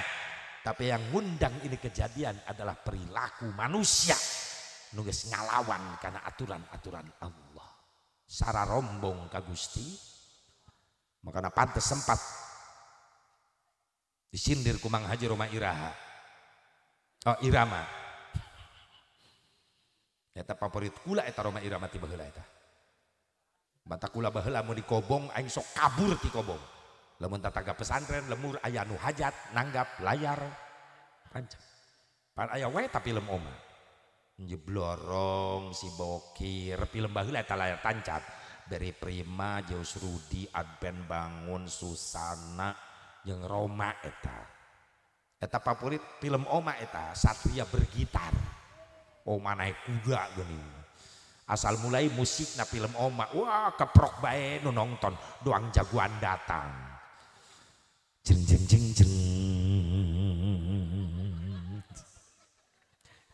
S1: tapi yang ngundang ini kejadian adalah perilaku manusia nu geus ngalawan kana aturan-aturan Allah. Sara rombong ka Gusti makana pantes sempat disindir ku Mang Haji Roma Iraha. Oh Irama. Eta favorit kula eta Roma Irama ti baheula eta. Mata kula baheula mun dikobong aing sok kabur ti kobong. Lamun tataga pesantren lemur aya nu hajat nanggap layar tancap. Pan aya we ta film oma. Jeblorong si Bokir film baheula eta layar tancap. Beri Prima, Zeus Rudi, Advent Bangun, Susana jeung Roma eta. Eta favorit film oma eta Satria Bergitar. Oma naik kuda geuning. Asal mulai musikna film oma, wah keprok bae nu nonton, doang jagoan datang. Jeng jeng jeng jeng.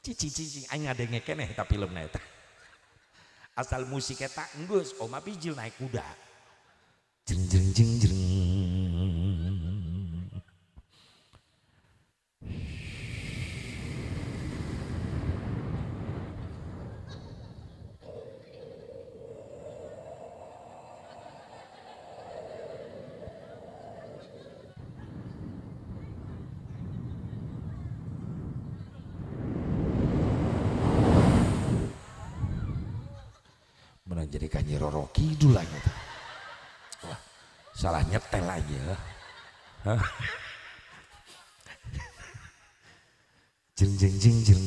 S1: Cici cici aing ngadenge keneh eta filmna eta. Asal musik eta enggeus oma bijil naik kuda. Jeng jeng jeng jeng. Jadi Kanyi Roro Kidul aja. Wah, salah nyetel aja. Jeng jeng jeng jeng.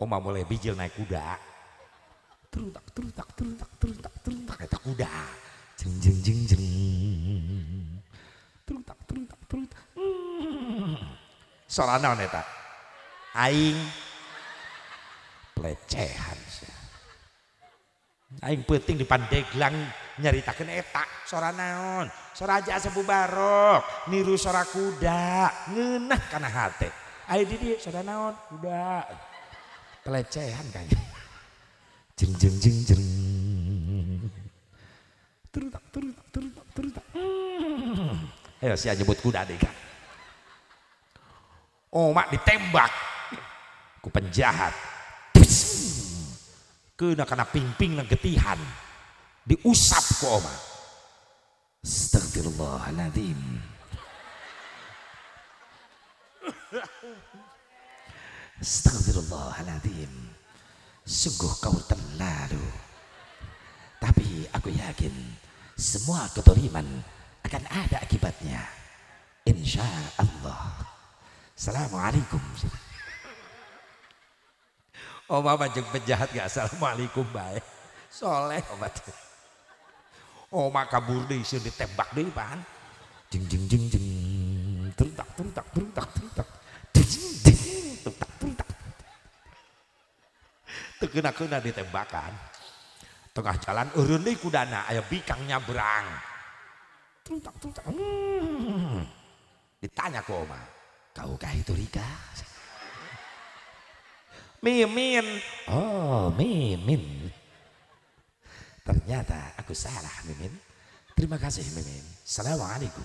S1: Oma mulai bijil naik kuda. Teruntak teruntak teruntak teruntak teruntak eta kuda. Jeng jeng jeng jeng. Teruntak teruntak teruntak. Sora naon eta? Aing pelecehan sih. Aing penting di Pandeglang nyaritakeun eta sora naon, sora aja Asebu Barok niru sora kuda ngeunah kana hate. Ayo di dieu sora naon kuda. Pelecehan kayaknya. Jeng jeng jeng jeng. Terutak terutak terutak terutak. Ayo sia nyebut kuda deui kan. Oh mak ditembak ku penjahat. Kena kana pingping na getihan diusap ku oma. Astagfirullahaladzim. Astagfirullahaladzim. Sungguh kau terlalu. Tapi aku yakin semua kedoliman akan ada akibatnya. Insya Allah. Assalamualaikum. Oma manjeng penjahat gak assalamualaikum bae. Soleh obat. Oma kabur deui sieun ditembak deui pan. Jeng jeng jeng jeng. Terutak terutak terutak terutak. Jeng jeng terutak terutak. Teu keuna-keuna ditembakan. Tengah jalan eureun deui kudana aya bikang nyabrang. Terutak terutak. Ditanya ku oma, "Kau kah itu Rika?" Mimin, oh Mimin. Ternyata aku salah Mimin. Terima kasih Mimin. Assalamualaikum.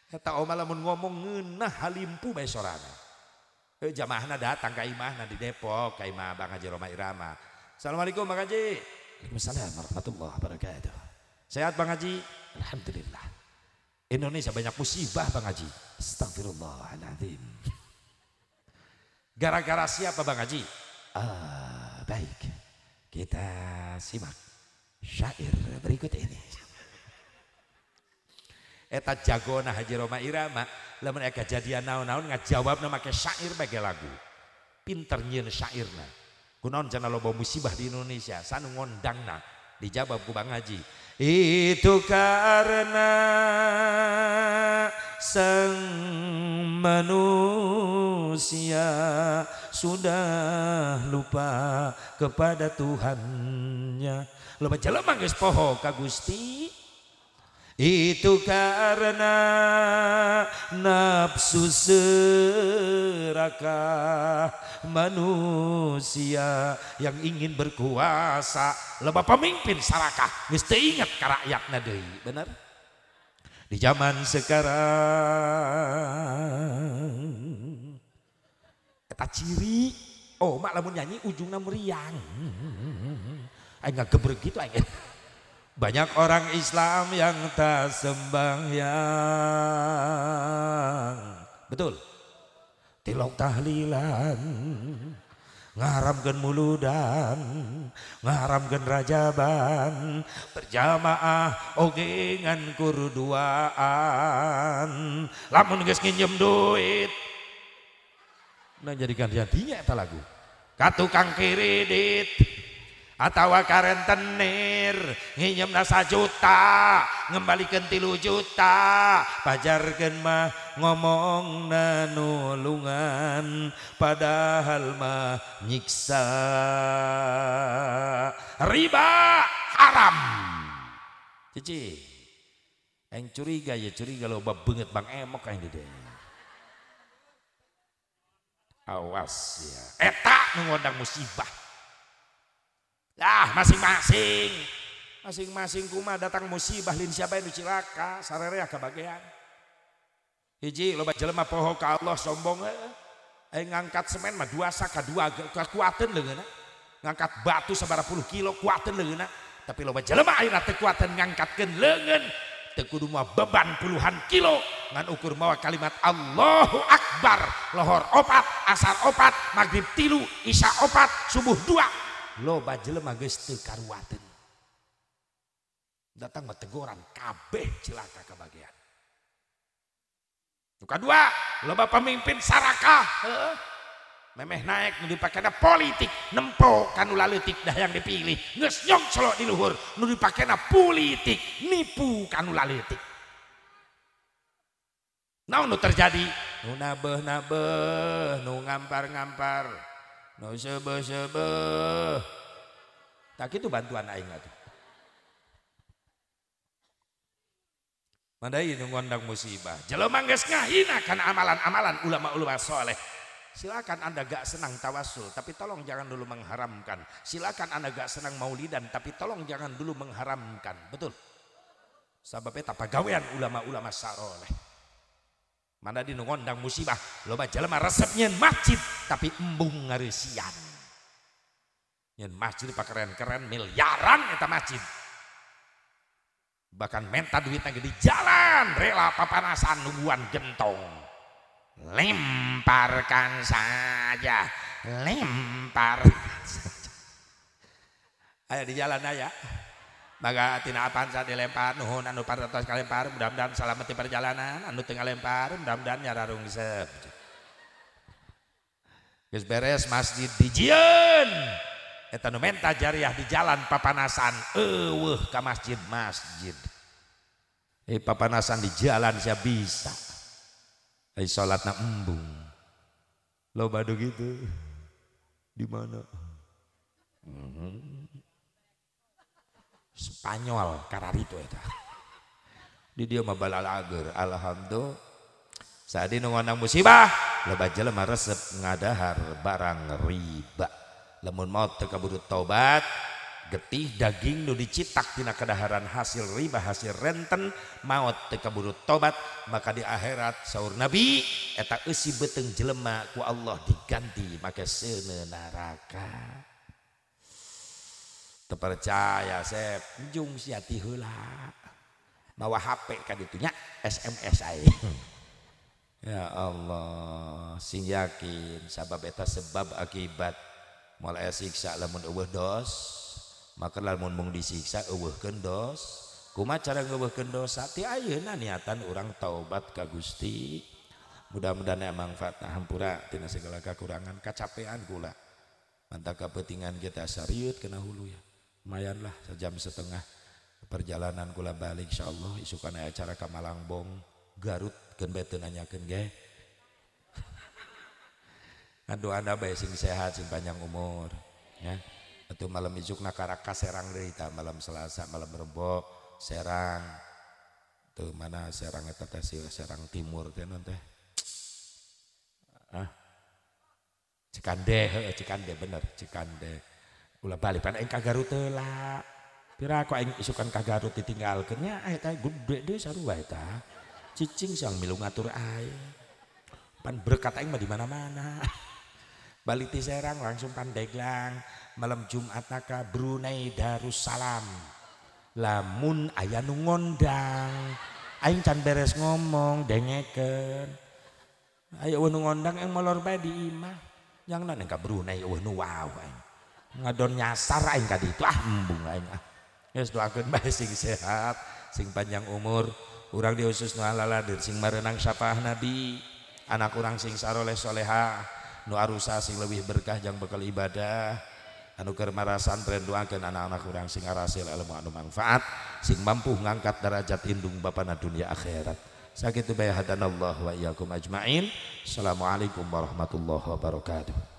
S1: Eta oma lamun ngomong ngeunah halimpu bae sorana. Jamaahna datang ka imahna di Depok, ka imah Bang Haji Rhoma Irama. Assalamualaikum Bang Haji. Waalaikumsalam warahmatullahi wabarakatuh. Sehat Bang Haji? Alhamdulillah. Indonesia banyak musibah Bang Haji. Astagfirullahaladzim. Gara-gara siapa Bang Haji? Baik, kita simak syair berikut ini. Eta jagona Haji Rhoma Irama lamun aya kejadian naon-naon ngajawabna make syair bage lagu. Pinter nyieun syairna. Kunaon cenah loba musibah di Indonesia, sanu ngondangna dijawab ku Bang Haji. Itu karena sang manusia sudah lupa kepada Tuhannya. Loba jelema geus poho ka Gusti. Itu karena nafsu serakah manusia yang ingin berkuasa. Loba pemimpin sarakah geus teu inget ka rakyatna deui, bener? Di zaman sekarang eta ciri oh mak lamun nyanyi ujungna meriang. Aing ngagebreg kitu aing. Banyak orang Islam yang tak sembahyang. Betul. Tilok tahlilan, ngaharamkeun muludan, ngaharamkeun rajaban, berjamaah oge ngan kurduaan. Lamun geus nginjem duit, nah jadikan jadinya eta lagu. Ka tukang kredit atawa karentenir nginjemna 1 juta ngembalikeun 3 juta pajarkeun mah ngomongna nulungan padahal mah nyiksa. Riba haram. Cici aing curiga ya, curiga loba beungeut Bang Emok aing di dieu. Awas ya, eta nu ngondang musibah. Lah masing-masing, masing-masing kuma datang musibah lin siapa yang cilaka, sarerea kebagian. Hiji loba jelema poho ka Allah sombong aing ngangkat semen mah 2 sak ka 2 kakuateun leungeunna. Ngangkat batu sabaraha puluh kilo kuateun leungeunna, tapi loba jelema ayeuna teu kuateun ngangkatkeun leungeun, teu kudu moal beban puluhan kilo ngan ukur mawa kalimat Allahu Akbar, lohor 4, asar 4, maghrib 3, isya 4, subuh 2. Loba jelema geus teu karuateun. Datang mah teguran kabeh cilaka kabagian. Nu kadua, loba pemimpin sarakah, heeh. Memeh naek nu dipakena politik, nempo kanu laleutik dah yang dipilih. Geus nyongclok di luhur, nu dipakena politik, nipu kanu laleutik. Naon nu terjadi? Nu nabeuh-nabeuh, nu ngampar-ngampar. Nu sebeh-sebeh. Tak itu bantuan aing atuh. Mandai nu ngondang musibah. Jelema geus ngahina kana amalan-amalan ulama-ulama soleh. Silakan Anda gak senang tawasul, tapi tolong jangan dulu mengharamkan. Silakan Anda gak senang maulidan, tapi tolong jangan dulu mengharamkan. Betul. Sabab eta pagawean ulama-ulama saroleh. Mana di ngondang musibah, loba jelema resep nyeun masjid tapi embung ngareusian. Nyeun masjid pakeren-keren miliaran eta masjid. Bahkan menta duitna ge di jalan, rela papanasan nungguan gentong. Lemparkan saja, lemparkan saja. Aya di jalan aya. Maka tina Avanza dilempar, nuhun anu paratos kalempar, mudah-mudahan selamat di perjalanan, anu teu ngalempar, mudah-mudahan nyararungsep. Geus beres masjid dijieun. Eta nu menta jariah di jalan papanasan, eueuh ka masjid-masjid. Papanasan di jalan sia bisa. Salatna embung. Loba nu kitu. Di mana? Spanyol kararitu eta. Di dieu mah balalager, alhamdulillah. Saat nu ngondang musibah, loba jelema resep ngadahar barang riba. Lamun maot teu kaburu tobat, Getih daging nu dicitak tina kadaharan hasil riba hasil renten maot teu kaburu tobat maka di akhirat saur Nabi eta eusi beuteung jelema ku Allah diganti make seuneu neraka. Teu percaya sep jung sia ti heula mawa HP ka ditu nya SMS ae. Ya Allah sing yakin sabab eta sebab akibat moal aya siksa lamun eueuh dos maka lamun mung disiksa eueuhkeun dos kumaha cara ngeueuhkeun dosa ti ayeuna niatan urang taubat ka Gusti. Mudah-mudahan aya manfaatna hampura tina segala kakurangan kacapean kula mantap kepentingan kita sariut kena hulu ya lumayan lah sejam setengah perjalanan kula balik insyaallah isukan aya acara ka Malangbong Garut keun bae teu nanyakeun ge. Ngadoana bae sing sehat sing panjang umur ya. Atuh malam isukna karaka Serang deui tah malam Selasa malam Rebo Serang tuh mana Serang eta teh Serang Timur teh non teh ah Cikande heuh Cikande bener Cikande ulah balik pan aing ka Garut heula pira ku aing isukan ka Garut ditinggalkeun nya eta gede deui sarua eta cicing sang milu ngatur aing pan berkat aing mah di mana-mana. Balik ti Serang langsung Pandeglang malam Jumat ka Brunei Darussalam lamun aya nu ngondang aing can beres ngomong dengekeun aya nu ngondang aing molor bae di imah yang nang ka Brunei eueuh nu wow aing ngadon nyasar aing ka ditu ah embung aing ah geus doakeun bae sing sehat sing panjang umur urang dihususna laladeun sing mareunang syafaah Nabi anak urang sing saroleh soleha nu arusa sing leuwih berkah jang bekal ibadah anu keur marasantren doakeun anak-anak urang sing arasil ilmu anu manfaat sing mampu ngangkat derajat indung bapana dunia akhirat. Sakitu bae hadanallahu wa iyyakum ajmain. Assalamualaikum warahmatullahi wabarakatuh.